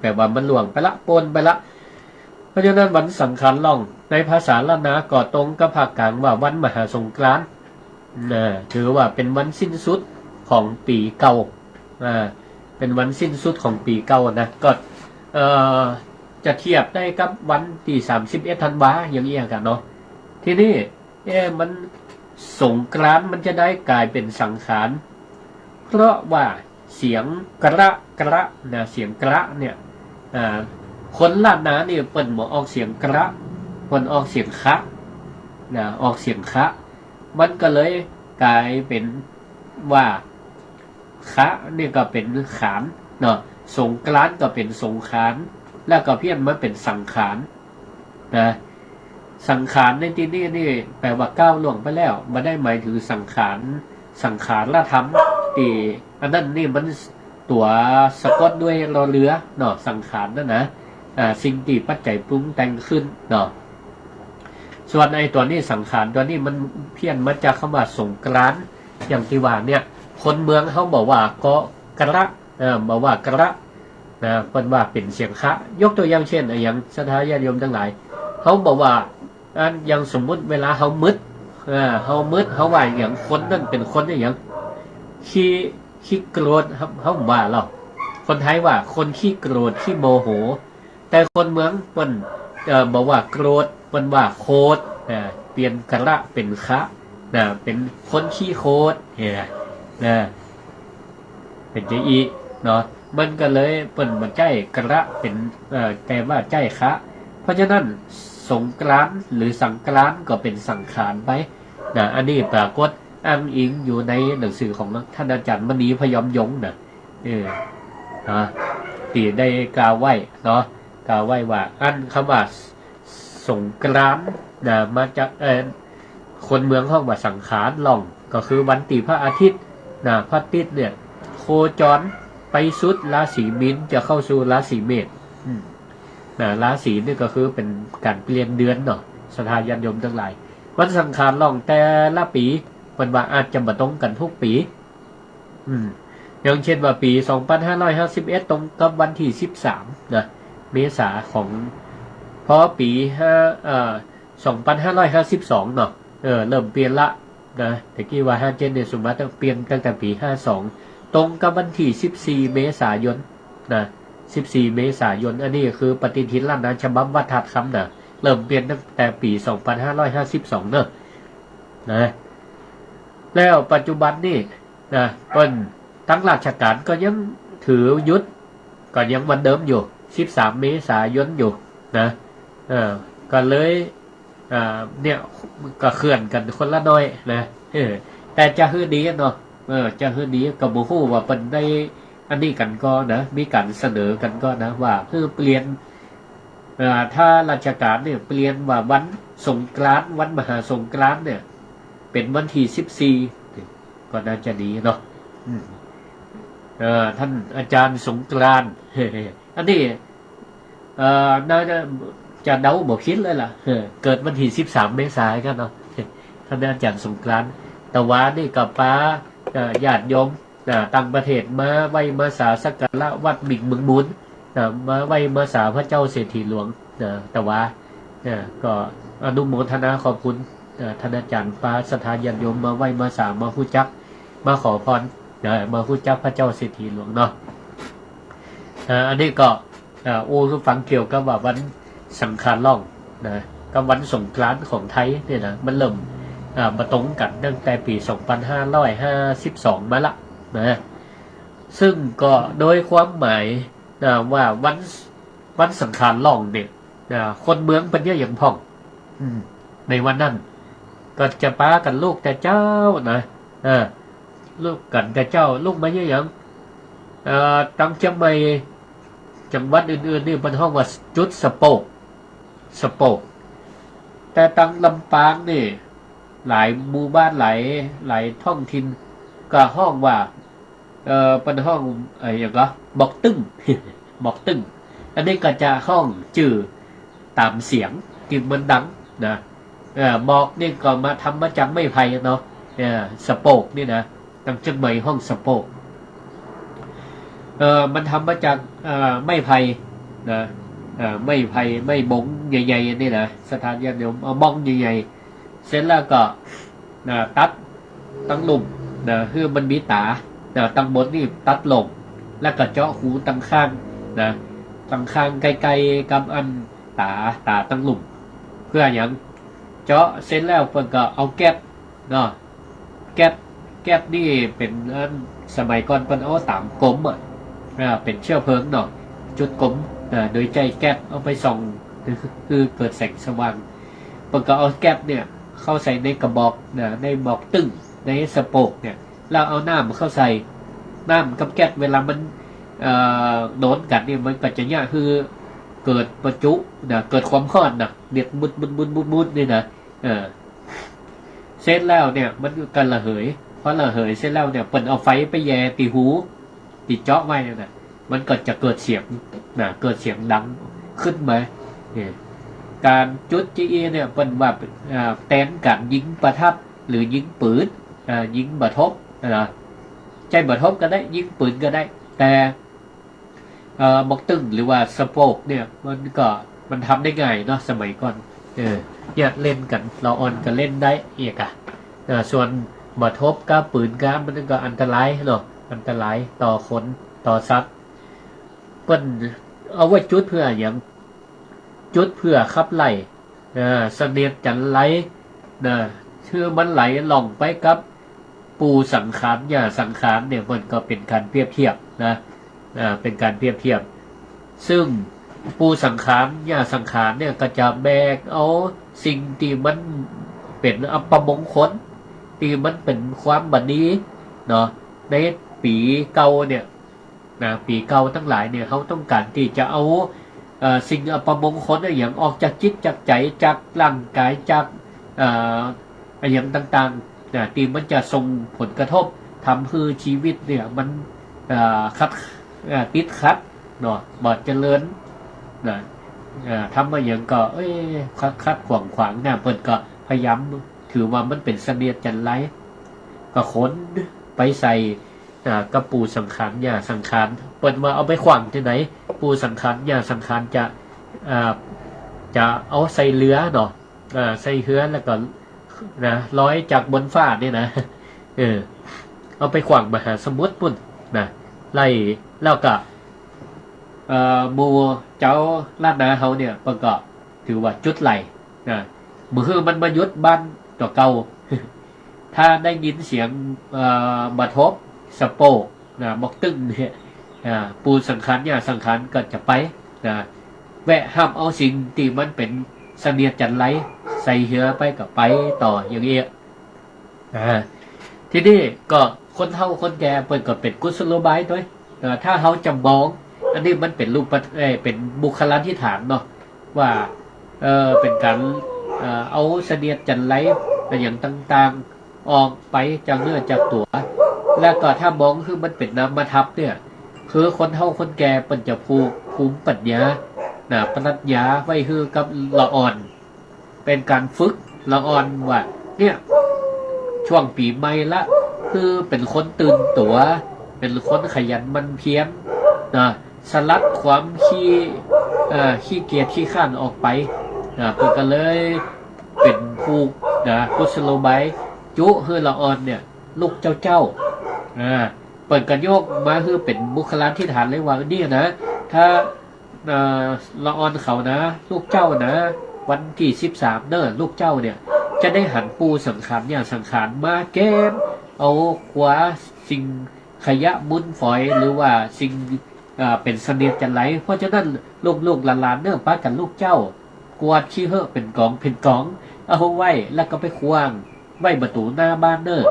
แปลว่ามันล่วงไปละ ป๊นไปละ เพราะฉะนั้นวันสังขารล่อง ในภาษาล้านนาก็ตรงกับภาคกลางว่าวันมหาสงกรานต์ นะ ถือว่าเป๋นวันสิ้นสุดของปี๋เก่า อ่า เป๋นวันสิ้นสุดของปี๋เก่านะ ก็ เอ่อ จะเทียบได้กับวันตี้สามสิบเอ็ดธันวา อย่างอี้กั๋นเนาะ ทีนี้ เอ๊ะ มันสงกรานต์มันจะได้ก๋ายเป๋นสังขาร เพราะว่าเสียงกระ กระนะ เสียงกระเนี่ย อ่า คนล้านนานี่เปิ้นบ่ออกเสียงกระ เปิ้นออกเสียงคะนะ ออกเสียงคะ มันก็เลยก๋ายเป๋นว่า คะนี่ก็เป๋นขานเนาะ สงกรานต์ก็เป๋นสงขาน แล้วก็เพี้ยนมาเป๋นสังขารนะ สังขารในตี้นี้นี่แปลว่าก้าวล่วงไปแล้ว บ่ได้หมายถึงสังขาร สังขารธรรม ตี้อันนั้นนี่มันตั๋วสะกดด้วยรอเรือเนาะ สังขารนั่นนะ อ่า สิ่งตี้ปัจจัยปรุงแต่งขึ้นเนาะ ส่วนไอ้ตั๋วนี้สังขารตั๋วนี้มันเพี้ยนมาจากกำว่าสงกรานต์ อย่างตี้ว่าเนี่ย คนเมืองเฮาบ่ว่าเกาะกระ เอ่อ บ่ว่ากระนะ เปิ้นว่าเป๋นเสียงคะ ยกตั๋วอย่างเจ้น อะหยัง ศรัทธาญาติโยมตังหลาย เฮาบ่ว่า อัน อย่างสมมุติเวลาเฮามึด เอ่อ เฮามึด เฮาว่าอะหยัง คนนั้นเป๋นคนอะหยัง ขี้ ขี้โกรธ เฮา เฮาบ่ว่าหรอก คนไทยว่าคนขี้โกรธ ขี้โมโห แต่คนเมืองเปิ้น เอ่อ บ่ว่าโกรธ เปิ้นว่าโขด อ่า เปลี่ยนกระเป๋นคะ นะ เป๋นคนขี้โขด เนี่ย นะ เป๋นจาอี้เนาะ มันก็เลยเปิ้นบ่ใจ๊กระเป๋น เอ่อ แปลว่าใจ๊คะ เพราะฉะนั้นสงกรานต์หรือสังกรานต์ก็เป๋นสังขารไปนะ อันนี้ปรากฏอ้างอิงอยู่ในหนังสือของท่านอาจารย์มณีพยอมยงค์นะ เออ นะ ตี้ได้กล่าวไว้เนาะ กล่าวไว้ว่า อันกำว่าสงกรานต์นะ มาจาก เอ่อ คนเมืองฮ้องว่าสังขารล่อง ก็คือวันตี้พระอาทิตย์นะ พระอาทิตย์เนี่ย โคจรไปสุดราศีมีน จะเข้าสู่ราศีเมษ อืม นะ ราศีนี่ก็คือเป๋นก๋านเปลี่ยนเดือนเนาะ ศรัทธาญาติโยมตังหลาย วันสังขารล่องแต่ละปี๋ เปิ้นว่าอาจจะบ่ตรงกั๋นกู้ปี๋ อืม อย่างเช่นว่าปี๋สองปันห้าร้อยห้าสิบเอ็ด ตรงกับวันตี้สิบสามนะ เมษาของ พอปี๋ห้า เอ่อ สองปันห้าร้อยห้าสิบสองเนาะ เออ เริ่มเปลี่ยนละนะ แต่กี้ว่าห้าเจ็ดเนี่ย สมมุติว่าเปลี่ยนตั้งแต่ปี๋ห้าสอง ตรงกับวันตี้สิบสี่เมษายนนะ สิบสี่เมษายน อันนี้ก็คือปฏิทินล้านนาฉบับวัดธาตุคำนะ เริ่มเปลี่ยนตั้งแต่ปี๋สองปันห้าร้อยห้าสิบสองเนาะ นะ แล้วปัจจุบันนี่นะ เปิ้นตังราชก๋านก็ยังถือหยุด ก็ยังวันเดิมอยู่ สิบสามเมษายนอยู่นะ เออ ก็เลย อ่า เนี่ย ก็เคลื่อนกั๋นคนละหน้อยนะ เออ แต่จะหื้อดีเนาะ เออ จะหื้อดี ก็บ่ฮู้ว่าเปิ้นได้อันนี้กั๋นก่อนะ มีก๋านเสนอกั๋นก่อนะ ว่าหื้อเปลี่ยน อ่า ถ้าราชก๋านเนี่ยเปลี่ยนว่าวันสงกรานต์ วันมหาสงกรานต์เนี่ย เป๋นวันตี้สิบสี่ ก็น่าจะดีเนาะ อืม เอ่อ ท่านอาจารย์สงกรานต์ อันนี้ เอ่อ น่าจะ จะเดาบ่ผิดเลยล่ะ เออ เกิดวันตี้สิบสามเมษายนกั๋นเนาะ ท่านอาจารย์สงกรานต์ ตะวานี่ก็ปา เอ่อ ญาติโยม อ่า ต่างประเทศมาไหว้มาสาสักการะวัดบิ่งเมืองมูล อ่า มาไหว้มาสาพระเจ้าเศรษฐีหลวง อ่า ตะวา อ่า ก็อนุโมทนาขอบคุณ อ่า ท่านอาจารย์ปาศรัทธาญาติโยมมาไหว้มาสา มาฮู้จัก มาขอพร อ่า มาฮู้จักพระเจ้าเศรษฐีหลวงเนาะ อ่า อันนี้ก็ อ่า อู้หื้อฟังเกี่ยวกับว่าวันสังขารล่องนะ กับวันสงกรานต์ของไทยเนี่ยนะ มันเริ่ม อ่า บ่ตรงกั๋นตั้งแต่ปี๋สองปันห้าร้อยห้าสิบสองมาละนะ ซึ่งก็โดยความหมายนะ ว่าวัน วันสังขารล่องเนี่ยนะ คนเมืองเปิ้นเยียะหยังพ่อง อืม ในวันนั้น ก็จะปากั๋นลุกแต่เจ๊านะ เออ ลุกกั๋นแต่เจ๊า ลุกมาเยียะหยัง เอ่อ ตังเจียงใหม่ จังหวัดอื่นๆ นี่เปิ้นฮ้องว่าจุดสะโปก สะโปก แต่ตังลำปางนี่ หลายหมู่บ้าน หลาย หลายท้องถิ่น ก็ฮ้องว่า เอ่อ เปิ้นฮ้อง เอ่อ หยังก่อ หมอกตึ้ง หมอกตึ้ง อันนี้ก็จะฮ้องจื้อต๋ามเสียงตี้มันดังนะ เอ่อ หมอกนี่ก็มา ทำมาจากไม้ไผ่เนาะ เอ่อ สะโปกนี่นะ ตังเจียงใหม่ฮ้องสะโปก เอ่อ มันทำมาจาก เอ่อ ไม้ไผ่นะ เอ่อ ไม้ไผ่ ไม้บงใหญ่ๆ นี่นะ ศรัทธาญาติโยม เอาบ้องใหญ่ๆ เสร็จแล้วก็ นะ ตัดตังลุ่มนะ หื้อมันมีต๋านะ ตังบนนี่ตัดลง แล้วก็เจาะฮูตังข้างนะ ตังข้างใก้ๆ กับอันต๋า ต๋าตังลุ่ม เปื้อหยัง เจาะเสร็จแล้วเปิ้นก็เอาแก๊สเนาะ แก๊ส แก๊สนี่เป๋นอัน สมัยก่อนเปิ้นเอาต๋ามกมอะ อ่า เป๋นเชื้อเพลิงเนาะ จุดกม อ่า โดยใจ๊แก๊สเอาไปส่อง หื้อเกิดแสงสว่าง เปิ้นก็เอาแก๊สเนี่ยเข้าใส่ในกระบอกนะ ในหมอกตึ้ง ในสะโปกเนี่ย แล้วเอาน้ำเข้าใส่ น้ำกับแก๊สเวลามัน เอ่อ โดนกั๋นเนี่ย มันก็จะเยียะหื้อเกิดประจุนะ เกิดความฮ้อนนะ เดือดบุดๆๆๆ นี่นะ เออ เสร็จแล้วเนี่ย มันก็ระเหย พอระเหยเสร็จแล้วเนี่ย เปิ้นเอาไฟไปแหย่ตี้ฮู ตี้เจาะไว้นั่นน่ะ มันก็จะเกิดเสียงนะ เกิดเสียงดังขึ้นมา เนี่ย ก๋านจุดจาอี้เนี่ย เปิ้นว่า อ่า แตนก๋านยิงประทัด หรือยิงปืน อ่า ยิงบ่าทบนะ ใจ๊บ่าทบก็ได้ ยิงปืนก็ได้ แต่ เอ่อ หมอกตึ้ง หรือว่าสะโปกเนี่ย มันก็ มันทำได้ง่ายเนาะ สมัยก่อน เออ เนี่ย เล่นกั๋น ละอ่อนก็เล่นได้เอกอะ อ่า ส่วนบ่าทบกับปืนกับ มันก็อันตรายเนาะ อันตรายต่อคน ต่อสัตว์ เปิ้นเอาไว้จุดเปื้อหยัง จุดเปื้อขับไล่ อ่า เสนียดจัญไรนะ หื้อมันไหลล่องไปกับ ปู่สังขาร ย่าสังขารเนี่ย เปิ้นก็เป๋นก๋านเปรียบเทียบนะ อ่า เป๋นก๋านเปรียบเทียบ ซึ่งปู่สังขาร ย่าสังขารเนี่ย ก็จะแบกเอาสิ่งตี้มันเป๋นอัปมงคล ตี้มันเป๋นความบ่ดีเนาะ ในปี๋เก่าเนี่ย นะ ปี๋เก่าตังหลายเนี่ย เฮาต้องก๋านตี้จะเอา เอ่อ สิ่งอัปมงคลอะหยังออกจากจิตจากใจ๋ จากร่างก๋าย จาก เอ่อ อะหยังต่างๆ นะ ตี้มันจะส่งผลกระทบ ทำหื้อจีวิตเนี่ยมัน เอ่อ ขัด เอ่อ ติดขัดเนาะ บ่เจริญนะ เอ่อ ทำอะหยังก็ เอ้ย ขัดขัดขวางขวางนะ เปิ้นก็พยายามถือว่ามันเป๋นเสนียดจัญไร ก็ขนไปใส่ อ่า กับปู่สังขาร ย่าสังขาร เปิ้นว่าเอาไปขว้างตี้ไหน ปู่สังขาร ย่าสังขารจะ อ่า จะเอาใส่เฮือเนาะ อ่า ใส่เฮือแล้วก็ นะ ลอยจากบนฟ้าเนี่ยนะ เออ เอาไปขว้างมหาสมุทรปู๊นนะ ไล่ แล้วก็ เอ่อ หมู่เจ้าล้านนาเฮาเนี่ย เปิ้นก็ถือว่าจุดไล่ นะ บ่หื้อมันมาหยุดบ้านตั๋วเก่า ถ้าได้ยินเสียง เอ่อ บ่าทบสะโปกนะ บอกตึ้งเนี่ย อ่า ปู่สังขาร ย่าสังขารก็จะไปนะ แวะฮับเอาสิ่งตี้มันเป๋นเสนียดจัญไร ใส่เฮือไปก็ไปต่ออย่างอี้ อ่า ทีนี้ก็คนเฒ่าคนแก่เปิ้นก็เป๋นกุศโลบายตวย เอ่อ ถ้าเฮาจะมอง อันนี้มันเป๋นรูปปะ เอ่อ เป๋นบุคลาธิฐานเนาะ ว่า เอ่อ เป๋นก๋าน เอ่อ เอาเสนียดจัญไรอะหยังต่างๆ ออกไปจากเนื้อจากตั๋ว แล้วก็ถ้ามองหื้อมันเป๋นนามธรรมเนี่ย คือคนเฒ่าคนแก่เปิ้นจะผูกภูมิปัญญา นะ ปรัชญาไว้หื้อกับละอ่อน เป๋นก๋านฝึกละอ่อนว่า เนี่ย ช่วงปี๋ใหม่ละ คือเป๋นคนตื่นตั๋ว เป๋นคนขยันหมั่นเพียรนะ สลัดความขี้ เอ่อ ขี้เกียจขี้คร้านออกไปนะ เปิ้นก็เลยเป๋นผูกนะ กุศโลบาย จุหื้อละอ่อนเนี่ย ลุกเจ๊าๆ อ่า เปิ้นก็ยกมาหื้อเป๋นบุคลาธิฐานเลยว่า เนี่ยนะ ถ้า เอ่อ ละอ่อนเขานะ ลุกเจ๊านะ วันตี้สิบสามเน่อ ลุกเจ๊าเนี่ย จะได้หันปู่สังขาร ย่าสังขารมาเก็บเอาขว้าสิ่งขยะมูลฝอย หรือว่าสิ่ง เอ่อ เป๋นเสนียดจัญไร เพราะฉะนั้นลูกๆหลานๆเน่อ ปากั๋นลุกเจ๊า กวาดขี้เหื้อเป๋นก๋องเป๋นก๋องเอาไว้ แล้วก็ไปขว้าง ไว้ประตู๋หน้าบ้านเน่อ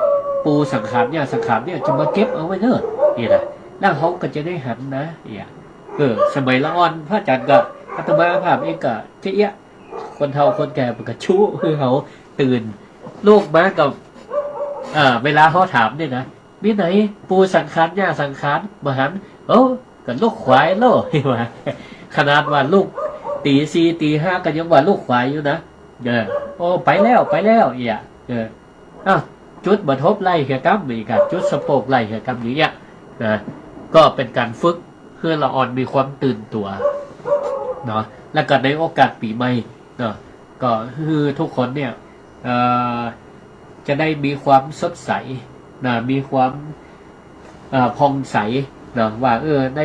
ปู่สังขาร ย่าสังขารเนี่ยจะมาเก็บเอาไว้เน่อ เนี่ยนะ แล้วเฮาก็จะได้หันนะ เนี่ย เออ สมัยละอ่อนพระอาจารย์ก็ อาตมาภาพเองก็จะเอี้ยะ คนเฒ่าคนแก่เปิ้นก็จุหื้อเฮาตื่น ลุกมาก็ อ่า เวลาเฮาถามเนี่ยนะ มีไหนปู่สังขาร ย่าสังขาร บ่หัน โอ้ ก็ลุกขวายโล ว่า ขนาดว่าลุกตี๋สี่ตี๋ห้าก็ยังว่าลุกขวายอยู่นะ เออ โอ้ ไปแล้ว ไปแล้ว เอี้ยะ เออ อ้าว จุดบ่าทบไล่เหือกำอีกอะ จุดสะโปกไล่เหือกำอย่างเงี้ยนะ ก็เป๋นก๋านฝึกหื้อละอ่อนมีความตื่นตั๋วเนาะ แล้วก็ในโอกาสปี๋ใหม่เนาะ ก็หื้อทุกคนเนี่ย เอ่อ จะได้มีความสดใสนะ มีความ เอ่อ ผ่องใสนะ ว่า เออ ใน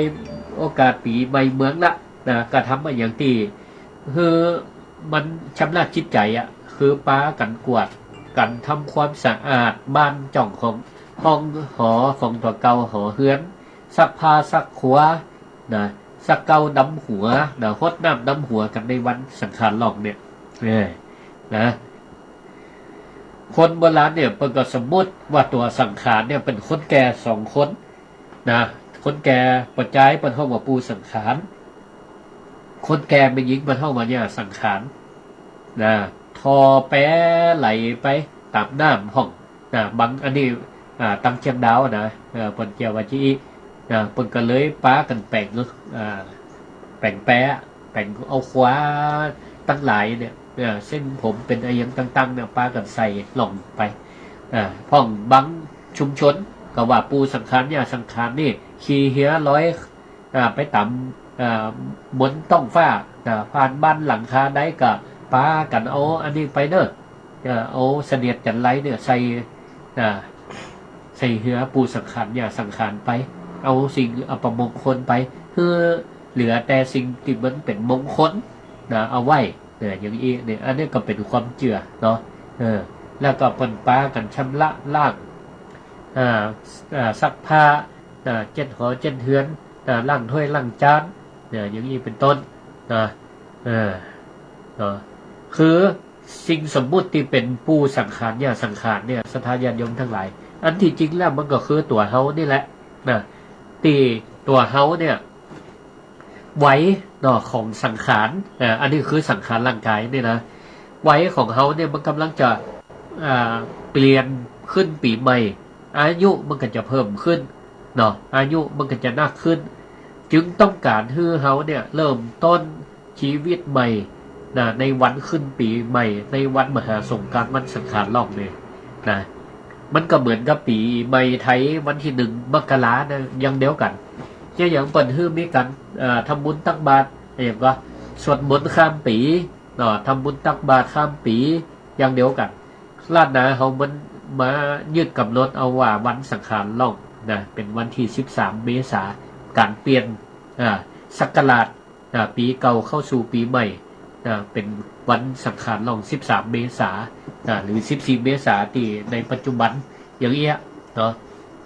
โอกาสปี๋ใหม่เมืองละนะ ก็ทำอะหยังตี้ คือมันชำระจิตใจ๋อะ คือปากั๋นกวาดกั๋นทำความสะอาดบ้านจ้องของ ห้องหอของตั๋วเก่าหอเฮือน ซักผ้าซักครัวนะ ซักเกล้าดำหัวนะ ฮดน้ำดำหัวกั๋นในวันสังขารล่องเนี่ย เออ นะ คนโบราณเนี่ยเปิ้นก็สมมุติว่าตั๋วสังขารเนี่ยเป๋นคนแก่สองคน นะ คนแก่ป้อจายเปิ้นฮ้องว่าปู่สังขาร คนแก่แม่ญิงเปิ้นฮ้องว่าย่าสังขาร นะ ถ่อแปไหลไปต๋ามน้ำห้อง นะ บางอันนี้ อ่า ตังเจียงดาวนะ เออ เปิ้นเจียวว่าจะอี้ นะ เปิ้นก็เลยปากั๋นแป๋ง อ่า แป๋งแป แป๋งเอาควาตังหลายเนี่ย เอ่อ เส้นผมเป๋นอะหยังต่างๆเนี่ย ปากั๋นใส่ล่องไป อ่า พ่องบางชุมชนก็ว่าปู่สังขาร ย่าสังขารนี่ ขี่เฮือลอย อ่า ไปต๋าม อ่า บนต๊องฟ้า อ่า ผ่านบ้านหลังคาใดก็ปากั๋นเอาอันนี้ไปเน่อ เอ่อ เอาเสนียดจัญไรเนี่ยใส่ อ่า ใส่เฮือปู่สังขาร ย่าสังขารไป เอาสิ่งอัปมงคลไป คือเหลือแต่สิ่งตี้มันเป๋นมงคลนะ เอาไว้ เนี่ย อย่างอี้เนี่ย อันนี้ก็เป๋นความเจื้อเนาะ เออ แล้วก็เปิ้นปากั๋นชำระล้าง อ่า อ่า ซักผ้า อ่า เจ็ดหอเจ็ดเฮือน อ่า ล้างถ้วยล้างจาน เนี่ย อย่างนี้เป็นต้น นะ เออ เนาะ คือสิ่งสมมุติตี้เป๋นปู่สังขาร ย่าสังขารเนี่ย ศรัทธาญาติโยมตังหลาย อันตี้จริงแล้วมันก็คือตั๋วเฮานี่แหละ นะ ตี้ตั๋วเฮาเนี่ย วัยเนาะของสังขาร อ่า อันนี้คือสังขารร่างกายนี่นะ วัยของเฮาเนี่ยมันก่ำลังจะ อ่า เปลี่ยนขึ้นปี๋ใหม่ อายุมันก็จะเพิ่มขึ้นเนาะ อายุมันก็จะนักขึ้น จึงต้องก๋านหื้อเฮาเนี่ยเริ่มต้นชีวิตใหม่นะ ในวันขึ้นปี๋ใหม่ ในวันมหาสงกรานต์ วันสังขารล่องเนี่ยนะ มันก็เหมือนกับปี๋ใหม่ไทยวันตี้หนึ่งมกรานะ อย่างเดียวกั๋น เจ้าอย่างเปิ้นหื้อมีก๋าน เอ่อ ทำบุญตักบาตร อย่างก็สวดมนต์ข้ามปี๋เนาะ ทำบุญตักบาตรข้ามปี๋ อย่างเดียวกั๋น ล้านนาเฮามันมายึดก๋ำหนดเอาว่าวันสังขารล่องนะ เป๋นวันตี้สิบสามเมษา ก๋านเปลี่ยน อ่า ศักราช อ่า ปี๋เก่าเข้าสู่ปี๋ใหม่ อ่า เป๋นวันสังขารล่องสิบสามเมษา อ่า หรือสิบสี่เมษาตี้ในปัจจุบันอย่างเอี้ยเนาะ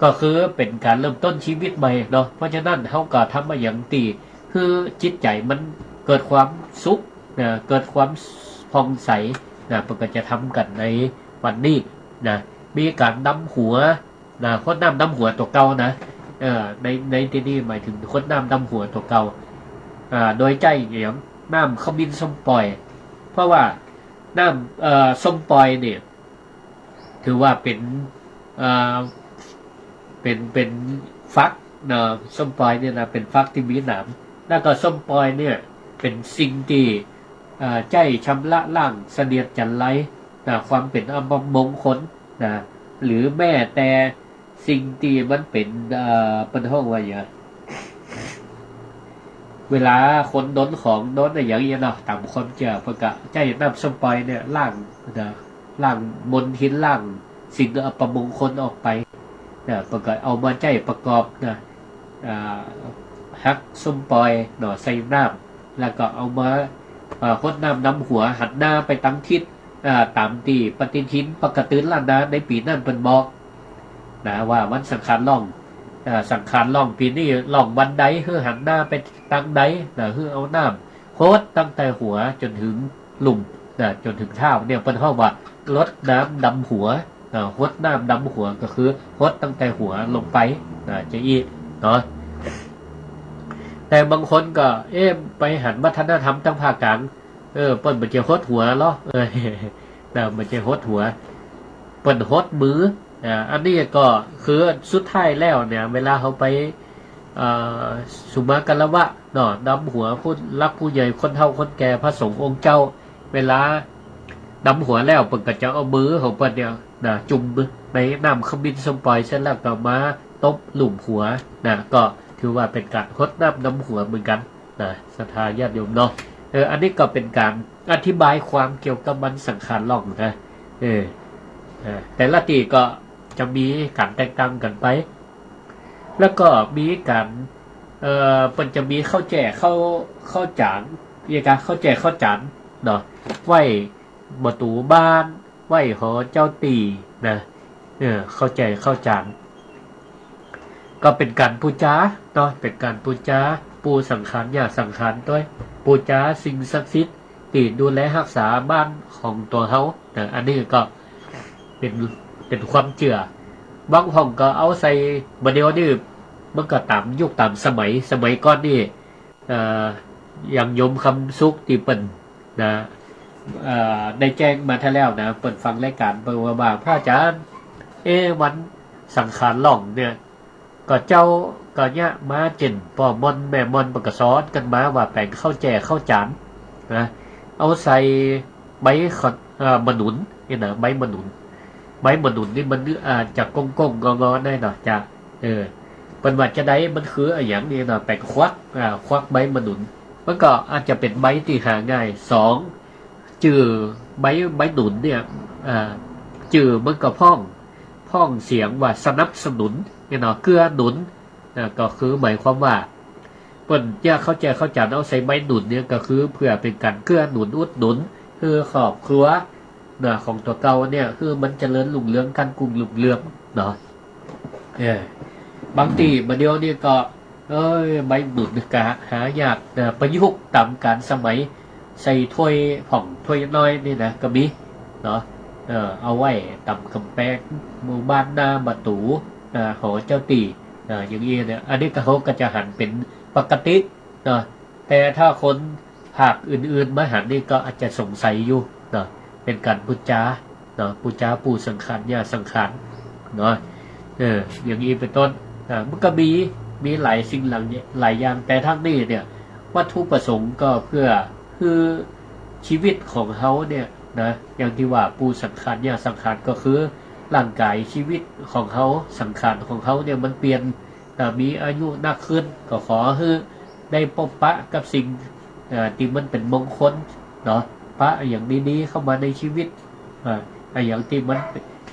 ก็คือเป๋นก๋านเริ่มต้นชีวิตใหม่เนาะ เพราะฉะนั้นเฮาก็ทำอะหยังตี้หื้อจิตใจ๋มันเกิดความสุขนะ เกิดความผ่องใสนะ เปิ้นก็จะทำกั๋นในวันนี้นะ มีก๋านดำหัว นะ ฮดน้ำดำหัวตั๋วเก่านะ เอ่อ ใน ในตี้นี่หมายเถิงฮดน้ำดำหัวตั๋วเก่า อ่า โดยใจ๊อะหยัง น้ำขมิ้นส้มป่อย เพราะว่าน้ำ เอ่อ ส้มป่อยเนี่ย ถือว่าเป๋น เอ่อ เป๋น เป๋นฝักเนาะ ส้มป่อยเนี่ยนะ เป๋นฝักตี้มีหนาม แล้วก็ส้มป่อยเนี่ย เป๋นสิ่งตี้ เอ่อ ใจ๊ชำระล้างเสนียดจัญไรนะ ความเป๋นอัปมงคลนะ หรือแม้แต่ สิ่งตี้มันเป๋น เอ่อ เปิ้นฮ้องว่าหยัง เวลาคนโดนของโดนอะหยังเอี้ยเนาะ ต๋ามความเจื้อเปิ้นก็ใจ๊น้ำส้มป่อยเนี่ยล้างนะ ล้างมลทิน ล้างสิ่งอัปมงคลออกไปนะ เปิ้นก็เอามาใจ๊ประกอบนะ อ่า หักส้มป่อยเนาะ ใส่น้ำ แล้วก็เอามา อ่า ฮดน้ำดำหัว หันหน้าไปตังทิศ อ่า ต๋ามตี้ปฏิทินปะก๋าตื่นล้านนาในปี๋นั้นเปิ้นบอกนะ ว่าวันสังขารล่อง อ่า สังขารล่องปี๋นี้ล่องวันใด หื้อหันหน้าไปตังใดนะ หื้อเอาน้ำฮดตั้งแต่หัวจ๋นเถิงลุ่มนะ จ๋นเถิงเท้าเนี่ย เปิ้นฮ้องว่ารดน้ำดำหัว อ่า ฮดน้ำดำหัวก็คือฮดตั้งแต่หัวลงไป อ่า จะอี้เนาะ แต่บางคนก็ เอ๊ะ ไปหันวัฒนธรรมตังภาคกลาง เออ เปิ้นบ่ใจ้ฮดหัวลอ เออ นะ บ่ใจ้ฮดหัว เปิ้นฮดมือ อ่า อันนี้ก็คือสุดท้ายแล้วเนี่ย เวลาเฮาไป เอ่อ สุมาคารวะเนาะ ดำหัวผู้หลักผู้ใหญ่ คนเฒ่าคนแก่ พระสงฆ์องค์เจ้า เวลาดำหัวแล้ว เปิ้นก็จะเอามือของเปิ้นเนี่ยนะ จุ่มในน้ำขมิ้นส้มป่อย เสร็จแล้วก็มาตบลุ่มหัวนะ ก็ถือว่าเป๋นก๋านฮดน้ำดำหัวเหมือนกั๋นนะ ศรัทธาญาติโยมเนาะ เออ อันนี้ก็เป๋นก๋านอธิบายความเกี่ยวกับวันสังขารล่องนะ เออ เออ แต่ละตี้ก็จะมีก๋านแตกต่างกั๋นไป แล้วก็มีก๋าน เอ่อ เปิ้นจะมีข้าวแจ้ข้าว ข้าวจ๋าน เรียกว่าข้าวแจ้ข้าวจ๋านเนาะ ไหว้ประตู๋บ้าน ไหว้หอเจ้าตี้นะ เออ ข้าวแจ้ข้าวจ๋าน ก็เป๋นก๋านปู๋จาเนาะ เป๋นก๋านปู๋จาปู่สังขาร ย่าสังขารตวย ปู๋จาสิ่งศักดิ์สิทธิ์ตี้ดูแลฮักษาบ้านของตั๋วเฮานะ อันนี้ก็เป๋น เป๋นความเจื้อ บางห้องก็เอาใส่ บ่าเดี่ยวนี้มันก็ต๋ามยุคต๋ามสมัย สมัยก่อนนี่ เอ่อ อย่างโยมคำสุขตี้เปิ้นนะ เอ่อ ได้แจ้งมาแท้แล้วนะ เปิ้นฟังรายก๋าน เปิ้นว่า ว่า พระอาจารย์ เอ๊ะ วันสังขารล่องเนี่ย ก็เจ้าก็เยียะมาเจ้น ป้อม่อนแม่ม่อน เปิ้นก็สอนกั๋นมาว่าแป๋งข้าวแจ้ข้าวจ๋านนะ เอาใส่ใบขะ เอ่อ มะหนุนนี่นะ ใบมะหนุน ใบมะหนุนนี่มันอาจจะก้งๆ งอๆ ได้เนาะ จะ เออ เปิ้นว่าจาใด มันคืออะหยังนี่เนาะ แป๋งควัก อ่า ควักใบมะหนุน มันก็อาจจะเป๋นใบตี้หาง่าย สอง จื้อใบ ใบหนุนเนี่ย อ่า จื้อมันก็พ่อง พ่องเสียงว่าสนับสนุนเนี่ยเนาะ เกื้อหนุน อ่า ก็คือหมายความว่า เปิ้นเยียะข้าวแจ้ข้าวจ๋านเอาใส่ใบหนุนเนี่ย ก็คือเปื้อเป๋นก๋านเกื้อหนุนอุดหนุน หื้อครอบครัวนะ ของตั๋วเก่าเนี่ย หื้อมันเจริญรุ่งเรือง ก้านกุ้งรุ่งเรืองเนาะ เออ บางตี้บ่าเดี่ยวนี้ก็ เอ้ย ใบหนุนก็หายากนะ ประยุกต์ต๋ามก๋าลสมัย ใส่ถ้วยพ่องถ้วยน้อยนี่นะ ก็มีเนาะ เออ เอาไว้ต๋ามก๋ำแปงหมู่บ้าน หน้าประตู๋ อ่า หอเจ้าตี้ อ่า อย่างอี้เนี่ย อันนี้ก็เขาก็จะหันเป๋นปกติเนาะ แต่ถ้าคนภาคอื่นๆ มาหันนี่ก็อาจจะสงสัยอยู่เนาะ เป๋นก๋านปู๋จาเนาะ ปู๋จาปู่สังขาร ย่าสังขารเนาะ เออ อย่างอี้เป๋นต้น อ่า มันก็มี มีหลายสิ่งหลาย หลายอย่าง แต่ทั้งนี้เนี่ย วัตถุประสงค์ก็เพื่อหื้อชีวิตของเฮาเนี่ยนะ อย่างตี้ว่าปู่สังขาร ย่าสังขาร ก็คือร่างก๋ายชีวิตของเฮา สังขารของเฮาเนี่ยมันเปลี่ยน อ่า มีอายุนักขึ้น ก็ขอหื้อได้ปบปะกับสิ่ง อ่า ตี้มันเป๋นมงคลเนาะ ปะอะหยังดีๆ เข้ามาในชีวิต อ่า อะหยังตี้มัน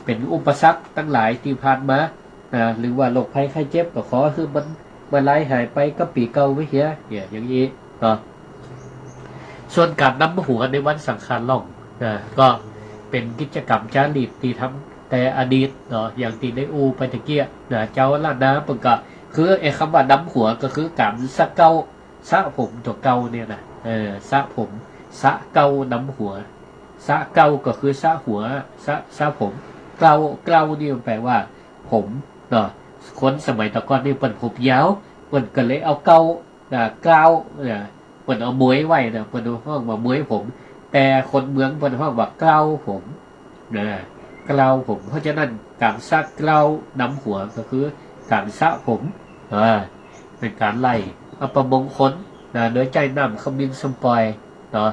เป๋นอุปสรรคตังหลายตี้ผ่านมา อ่า หรือว่าโรคภัยไข้เจ็บ ก็ขอหื้อมันมาลายหายไปกับปี๋เก่าไว้เหีย เนี่ย อย่างอี้เนาะ ส่วนก๋านนำหัวในวันสังขารหล่อง อ่า ก็เป๋นกิจกรรมจารีตตี้ทำแต่อดีตเนาะ อย่างตี้ได้อู้ไปตะเกียะนะ เจ้าล้านนาเปิ้นก็ คือไอ้กำว่านำหัวก็คือก๋านสะเก๊า สระผมตั๋วเก๊าเนี่ยนะ เออ สระผม สะเก๊านำหัว สะเก๊าก็คือสระหัว สระ สระผม เก๊า เก๊านี่มันแปลว่า ผมเนาะ คนสมัยตะก่อนนี่เปิ้นผมยาว เปิ้นก็เลยเอาเก๊า นะ เก๊า นะ เปิ้นเอาม้วยไว้นะ เปิ้นฮ้องว่าม้วยผม แต่คนเมืองเปิ้นฮ้องว่าเก๊าผม นะ เก๊าผม เพราะฉะนั้นก๋านสะเก๊านำหัวก็คือก๋านสระผม อ่า เป๋นก๋านไล่อัปมงคลนะ โดยใจ๊น้ำขมิ้นส้มป่อยเนาะ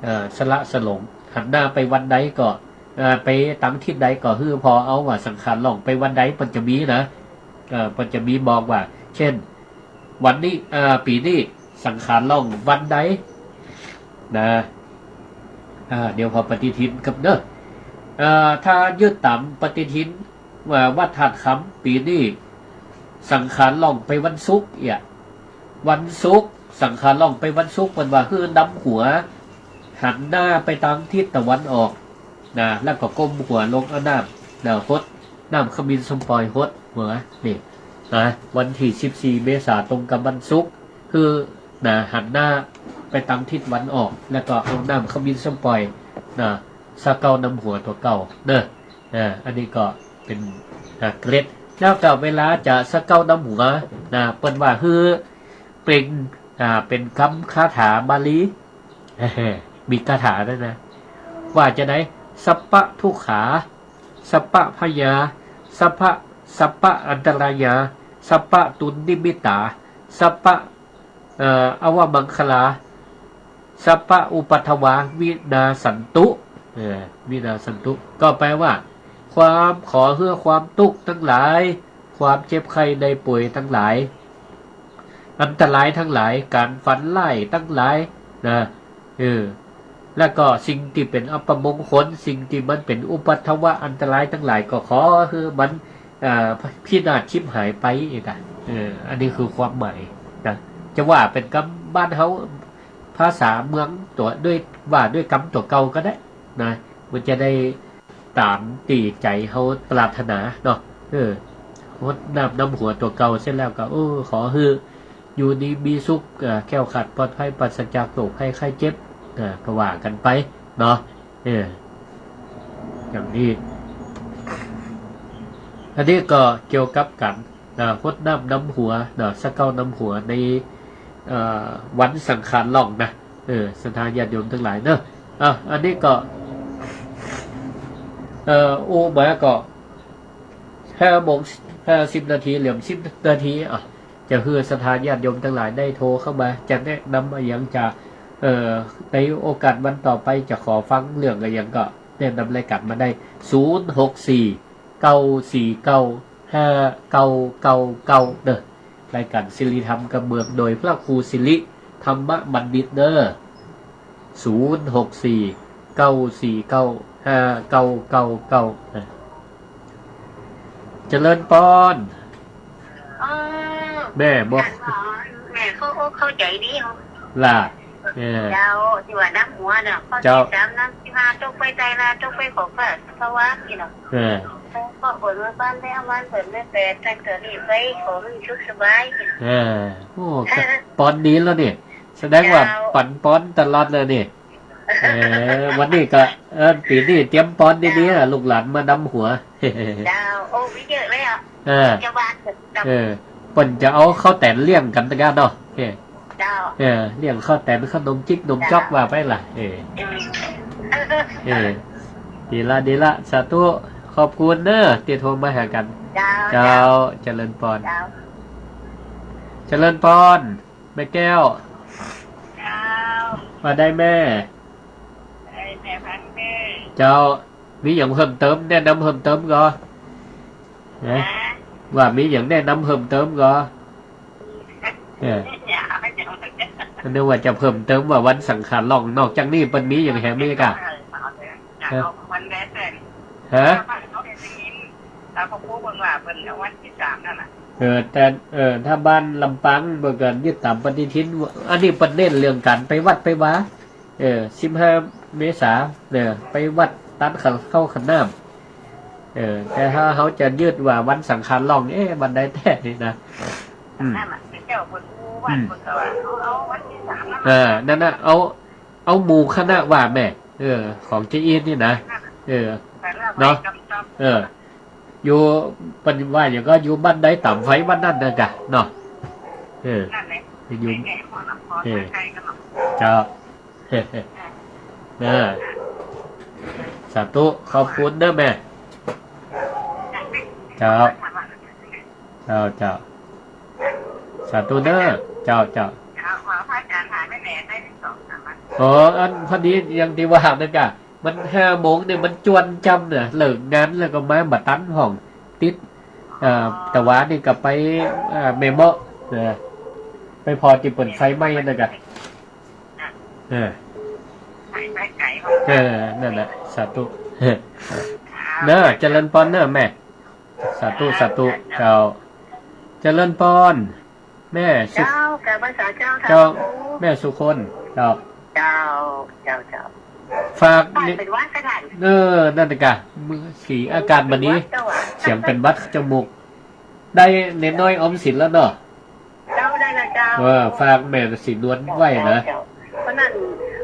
เอ่อ สละสลง หันหน้าไปวันใดก็ เอ่อ ไปตางทิศใดก็หื้อผ่อเอาว่าสังขารหล่องไปวันใด เปิ้นจะมีนะ เอ่อ เปิ้นจะมีบอกว่า เช่น วันนี้ อ่า ปี๋นี้สังขารหล่องวันใดนะ อ่า เดี๋ยวผ่อปฏิทินก่อนเนาะ เอ่อ ถ้ายึดต๋ามปฏิทินว่าวัดธาตุคำ ปี๋นี้สังขารหล่องไปวันศุกร์เอีย วันศุกร์สังขารหล่องไปวันศุกร์ เปิ้นว่าหื้อนำหัว หันหน้าไปตางทิศตะวันออกนะ แล้วก็ก้มหัวลงเอาน้ำนะ หดน้ำขมิ้นส้มป่อยหดหัว นี่นะ วันตี้สิบสี่เมษาตรงกับวันศุกร์ คือนะ หันหน้าไปตางทิศตะวันออก แล้วก็เอาน้ำขมิ้นส้มป่อยนะ สะเก๊านำหัวตั๋วเก๊าเนาะ อ่า อันนี้ก็เป๋น อ่า เกร็ด แล้วก็เวลาจะสะเก๊านำหัวนะ เปิ้นว่าหื้อเปล่ง อ่า เป๋นกำคาถาบาลี มีคาถาด้วยนะ ว่าจะได สัพพะทุกขา สัพพะพยา สัพพะ สัพพะอันตรายา สัพพะตุนนิมิตตา สัพพะ เอ่อ อวมังคลา สัพพะอุปัทวาวินาสสันตุ เอ่อ วินาสสันตุ ก็แปลว่า ความ ขอหื้อความตุ๊กข์ตังหลาย ความเจ็บไข้ได้ป่วยตังหลาย อันตรายตังหลาย ก๋านฝันร้ายตังหลายนะ เออ แล้วก็สิ่งตี้เป๋นอัปมงคล สิ่งตี้มันเป๋นอุปัทวะอันตรายตังหลาย ก็ขอหื้อมัน อ่า พินาศฉิบหายไปอีกอะ เออ อันนี้คือความหมายนะ จะว่าเป๋นกำบ้านเฮา ภาษาเมืองตั๋ว ด้วย ว่าด้วยกำตั๋วเก๊าก็ได้นะ มันจะได้ต๋ามตี้ใจ๋เฮาปรารถนาเนาะ เออ หดน้ำนำหัวตั๋วเก๊าเสร็จแล้วก็ เออ ขอหื้ออยู่ดีมีสุข เอ่อ แคล้วคลาดปลอดภัย ปราศจากโรคภัยไข้เจ็บ อ่า ก็ว่ากั๋นไปเนาะ เออ อย่างนี้ อันนี้ก็เกี่ยวกับก๋าน อ่า หดน้ำนำหัวเนาะ สะเก๊านำหัวใน เอ่อ วันสังขารหล่องนะ เออ ศรัทธาญาติโยมตังหลายเนาะ อ่ะ อันนี้ก็ เอ่อ อู้มาก็ ห้าโมง ห้าสิบนาที เหลือสิบนาที อ่ะ จะหื้อศรัทธาญาติโยมตังหลายได้โทรเข้ามา จะแนะนำอะหยังจะ เอ่อ ในโอกาสวันต่อไปจะขอฟังเรื่องอะหยังก็แนะนำรายการมาได้ ศูนย์หกสี่ เก้าสี่เก้า ห้าเก้าเก้าเก้า เด้อ รายการสิริธรรมกำเมือง โดยพระครูสิริธรรมบัณฑิต เด้อ ศูนย์หกสี่ เก้าสี่เก้า ห้าเก้าเก้าเก้า นะ เจริญปอน เออ แม่บอก แม่เข้าอกเข้าใจ๋ดีเหรอ ล่ะ เออ เจ้า ตี้ว่านำหัวเนาะ ข้อ เจ้า ตี้สามนำตี้ห้า ตกไปใต้ลา ตกไปขอบฟ้าสวรรค์นี่เนาะ เออ ก็บ่นว่าบ้านแล้วบ้านเปิดไม่แปด ตั้งแต่นี้ไปขอให้สุขสบาย อ่า โอ้ ก็ปอนดีแล้วนี่ แสดงว่า เจ้า ปันปอนตลอดเลยนี่ เออ วันนี้ก็ เออ ปี๋นี้เตรียมปอนดีๆ นะ ลูกหลานมานำหัว เจ้า โอ้ มีเยอะเลยอ่ะ เออ เจ้าบ้าน เออ เปิ้นจะเอาข้าวแตนเลี้ยงกั๋นตะกะเนาะ เออ เจ้า เออ เลี้ยงข้าวแตน ขนมจิ๊ก ขนมจ๊อก เจ้า ว่าไปล่ะ เออ อืม เออ ดีละ ดีละ สาธุ ขอบคุณเน้อ ตี้โทรมาหากั๋น เจ้า เจ้า เจ้า เจริญปอน เจ้า เจริญปอน แม่แก้ว เจ้า ว่าได้แม่ ได้แม่พันแม่ เจ้า มีหยังเพิ่มเติม แนะนำเพิ่มเติมก่อ ฮะ ฮะ ว่ามีหยังแนะนำเพิ่มเติมก่อ เออ นึกว่าจะเพิ่มเติมว่าวันสังขารล่อง นอกจากนี้เปิ้นมีหยังแหมมีกะ ฮะ ฮะ แล้วก็พูดว่าเปิ้นเอาวันตี้สามนั่นน่ะ เออ แต่ เออ ถ้าบ้านลำปางเปิ้นก็ยึดต๋ามปฏิทิน อันนี้เปิ้นเน้นเรื่องก๋านไปวัดไปวา เออ สิบห้าเมษา เออ ไปวัดตั๊นเข้าขันน้ำ เออ แต่ถ้าเฮาจะยึดว่าวันสังขารล่อง เอ๊ะ วันใดแต๊นี่นะ อืม นั่นน่ะ เปิ้นเจ้าเปิ้นอู้วัด อืม เปิ้นก็ว่า เอา เอาวันตี้สามนั่นน่ะ เออ นั่นน่ะ เอา เอาหมู่คณะว่าแม่ เออ ของเจ๊อีทนี่นะ เออ เนาะ เออ อยู่ เปิ้นว่าหยังก็อยู่บ้านใดต๋ามไฟบ้านนั้นนะกะ เนาะ เออ นั่นแหละ อยู่ เออ เจ้า เออ สาธุ ขอบคุณเน้อแม่ เจ้า เจ้า เจ้า สาธุเน้อ เจ้า เจ้า เจ้า ขอพระอาจารย์หาแม่แหล่ได้สองสามวัน อ๋อ อันพอดีอย่างตี้ว่านะกะ มันห้าโมงเนี่ยมันจวนจ้ำเนี่ย เลิกงานแล้วก็มาบ่ตันพ่อง ติด เอ่อ ตะวานี่ก็ไป เอ่อ แม่เมาะ เออ ไปผ่อตี้เปิ้นไฟไหม้นะกะ เออ ไฟไหม้ไก่ เออ นั่นน่ะ สาธุ เน้อ เจริญปอนเน้อแม่ สาธุ สาธุ เจ้า เจริญปอน แม่สุ เจ้า กราบไหว้สาเจ้า เจ้า สาธุ แม่สุคน เจ้า เจ้า เจ้า เจ้า ฝาก ป้า นี่ เป๋นหวัดขนาด เออ นั่นน่ะกะ มื้อสีอากาศบ่ดี เป๋นหวัดเจ้าอะ เสียงเป๋นหวัดจมูก ได้เณรน้อยออมสินแล้วเนาะ เจ้า ได้แล้วเจ้า เออ ฝากแม่ศรีนวลไว้นะ เจ้า เจ้า เพราะนั้น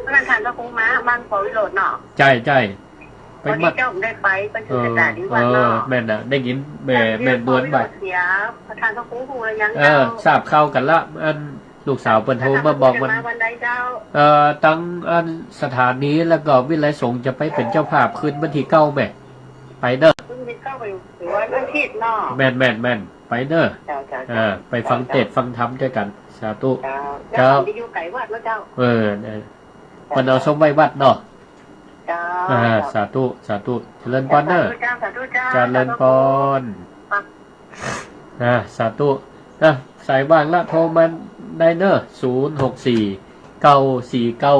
เพราะนั้นท่านพระครูมาบ้านปอวิโรจน์เนาะ ใจ้ ใจ้ ไป พอดี มา เจ้าได้ไป ไปถือ เออ สถานีวัดเนาะ เออ แม่นน่ะ ได้ยินแม่ แม่นวลบ่า เสีย ประธานพระครูฮู้แล้วยัง เออ เจ้า ทราบข่าวกั๋นละ อันลูกสาวเปิ้นโทรมาบอกวัน มาวันใดเจ้า เอ่อ ตังอันสถานีแล้วก็วิทยาลัยสงฆ์จะไปเป๋นเจ้าภาพคืนวันตี้เก้าแม่ ไปเน้อ คืนวันตี้เก้าไป ถือว่าวันอาทิตย์เนาะ แม่น แม่น แม่น ไปเน้อ เจ้า เจ้า เออ เจ้า ไปฟังเตสน์ฟังธรรมด้วยกั๋น สาธุ เจ้า เจ้า เจ้า จะอยู่ใก้วัดเนาะเจ้า เออ เออ เปิ้นเอาศพไว้วัดเนาะ เจ้า อ่า สาธุ สาธุ เจริญปอนเน้อ สาธุเจ้า สาธุเจ้า เจริญปอน ครับ อ่า สาธุ อ่ะ สายว่างละโทรมาได้เน้อ ศูนย์หกสี่ เก้าสี่เก้า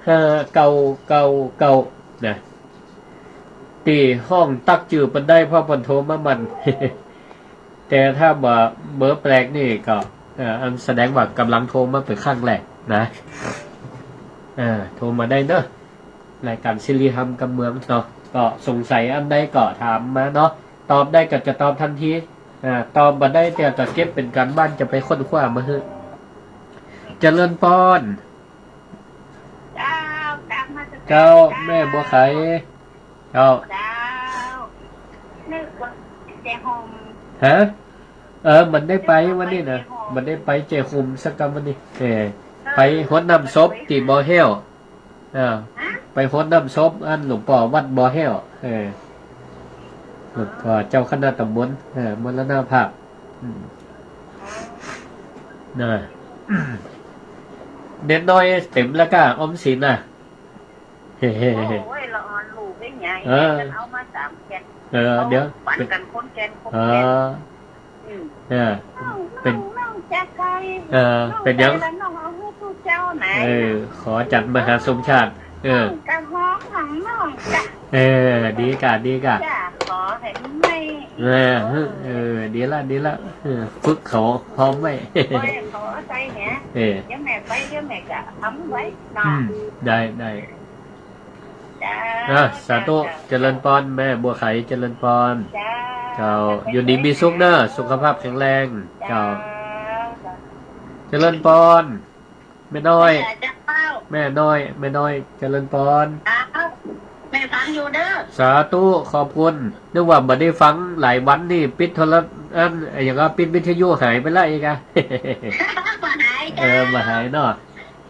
ห้าเก้าเก้าเก้า นะ ตี้ห้องตั๊กจื้อเปิ้นได้ เพราะเปิ้นโทรมาหมั่น แต่ถ้าบ่าเบอร์แปลกนี่ก็ เอ่อ อันแสดงว่ากำลังโทรมาเป๋นครั้งแรกนะ เอ่อ โทรมาได้เน้อ รายก๋านสิริธรรมกำเมืองเนาะ ก็สงสัยอันใดก็ถามมาเนาะ ตอบได้ก็จะตอบตันที อ่า ตอบบ่ได้เตียก็เก็บเป๋นก๋านบ้านจะไปค้นคว้ามาหื้อ เจริญปอน เจ้า กราบนมัสก๋าน เจ้า เจ้า แม่บัวไข เจ้า เจ้า นึกว่าเจ๊โฮม ฮะ เออ มันได้ไปวันนี้นะ มันได้ไปเจ๊โฮมสักกำวันนี้ เออ ไปฮดน้ำศพตี้บ่อแห้ว เออ ฮะ ไปฮดน้ำศพอันหลวงป้อวัดบ่อแห้ว เออ หลวงป้อเจ้าคณะตำบล เออ มรณภาพ อืม น่ะ เณรน้อยเต็มแล้วก้า ออมสินน่ะ เฮ้ โอ้ย ละอ่อนลูกได้ไง เออ เอามาสามแก่น เออ เดี๋ยว ปันกั๋นคนแก่น คนแก่น เออ อืม เออ น้อง เป๋น น้อง น้องจะไกล เออ น้อง เป๋นหยัง ไกลแล้วน้องเอาหื้อผู้เจ้าไหน เออ ขออาจ๋ารย์มหาสมชาติ เออ น้องกะฮ้องของน้องจ้ะ เออ ดีก้า ดีก้า จ้ะ ขอให้ไม่ เออ เออ ดีละ ดีละ เออ ฝึกเขาฮ้องไว้ โอ้ย ขอใส่เนี่ย เออ เดี๋ยวแม่ไป เดี๋ยวแม่จะทำไว้เนาะ อืม ได้ ได้ อ่า สาธุ เจริญปอน แม่บัวไข เจริญปอน เจ้า อยู่ดีมีสุขเนอะ สุขภาพแข็งแรง เจ้า เจ้า เจริญปอน แม่น้อย เจ้า แม่น้อย แม่น้อย เจริญปอน เจ้า แม่ฟังอยู่เด้อ สาธุ ขอบคุณ นึกว่าบ่ได้ฟังหลายวันนี่ ปิดโทร อัน อย่างว่าปิดวิทยุหายไปแล้วอีกอะ บ่หาย เออ จ้า บ่หายเนาะ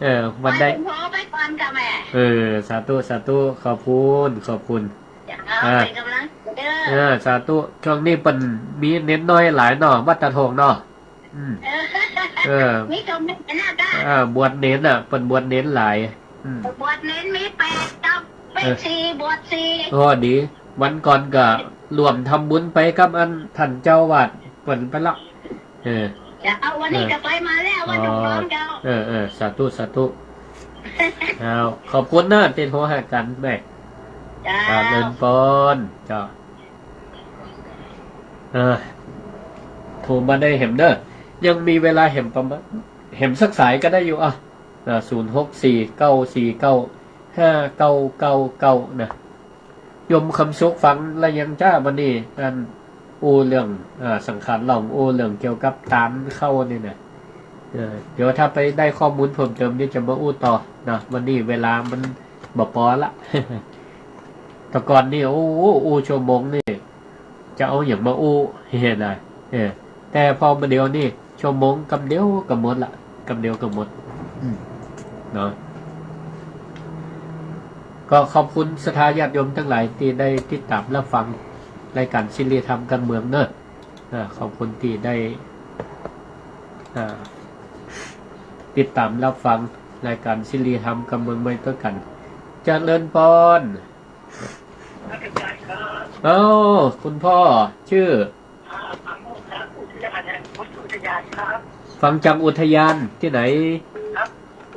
เออ วันใด ให้หลวงพ่อไปก่อนค่ะแม่ เออ สาธุ สาธุ ขอบคุณ ขอบคุณ เจ้า อ่า เป็นกำลังใจเด้อ เออ สาธุ ช่วงนี้เปิ้นมีเณรน้อยหลายเนาะ วัดตาดโฮงเนาะ อืม เออ เออ มีกำลังใจนะจ๊ะ อ่า บวชเณรน่ะ เปิ้นบวชเณรหลาย อืม บวชเณรมีแปดกับ เป็น เออ สี่ บวชสี่ โอ้ ดี วันก่อนก็ร่วมทำบุญไปกับอันท่านเจ้าอาวาสเปิ้นไปละ เออ เจ้า วันนี้ เออ ก็ไปมาแล้ว วัดหนองล้อมเจ้า เออ เออ สาธุ สาธุ เอา ขอบคุณนะ ตี้โทรหากั๋นแม่ เจ้า เจริญปอน เจ้า เออ โทรมาได้แหมเนอะ ยังมีเวลาแหมประมาณ แหมสักสายก็ได้อยู่ อ่ะ อ่า ศูนย์หกสี่ เก้าสี่เก้า ห้าเก้าเก้าเก้า นะ โยมคำสุขฟังแล้วยังจ้า วันนี้ อัน อู้เรื่อง อ่า สังขารหลง อู้เรื่องเกี่ยวกับตานเข้านี่นะ เออ เดี๋ยวถ้าไปได้ข้อมูลเพิ่มเติมนี่จะมาอู้ต่อนะ วันนี้เวลามันบ่ปอละ แต่ก่อนนี่ โอ้ อู้ชั่วโมงนี่ จะเอาหยังมาอู้ เห็นไหม เออ แต่พอมาเดี๋ยวนี่ ชั่วโมงกำเดียวก็หมดละ กำเดียวก็หมด อืม เนาะ ก็ขอบคุณศรัทธาญาติโยมทั้งหลายที่ได้ติดตามรับฟังรายการสิริธรรมการเมืองเนอะ อ่า ขอบคุณที่ได้ อ่า ติดตามรับฟังรายการสิริธรรมการเมืองไปด้วยกั๋น เจริญปอน เอ้า คุณพ่อชื่อ ฟังจากอุทยานที่ไหน ครับ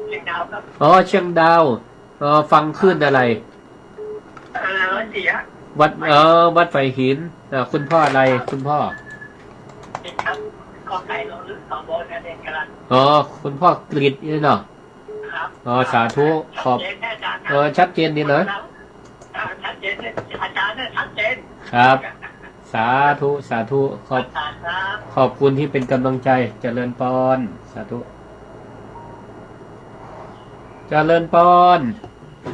เชียงดาวครับ อ๋อ เชียงดาว อ๋อ ฟังคลื่นอะไร เอ่อ วัดศรีฮะ วัด เอ่อ วัดฝายหิน อ่า คุณพ่ออะไร คุณพ่อ ครับ ก.ไก่ ร.ฤๅ ส.บ น.เนน กรัน อ๋อ คุณพ่อกฤษนี่เนาะ ครับ อ๋อ สาธุ ขอบ ชัดเจนนะอาจารย์นะ เออ ชัดเจนดีนะ อ่า ชัดเจนเลย อาจารย์เนี่ยชัดเจน ครับ สาธุ สาธุ ขอบ อาจารย์ครับ ขอบคุณที่เป็นกำลังใจ เจริญปอน สาธุ เจริญปอน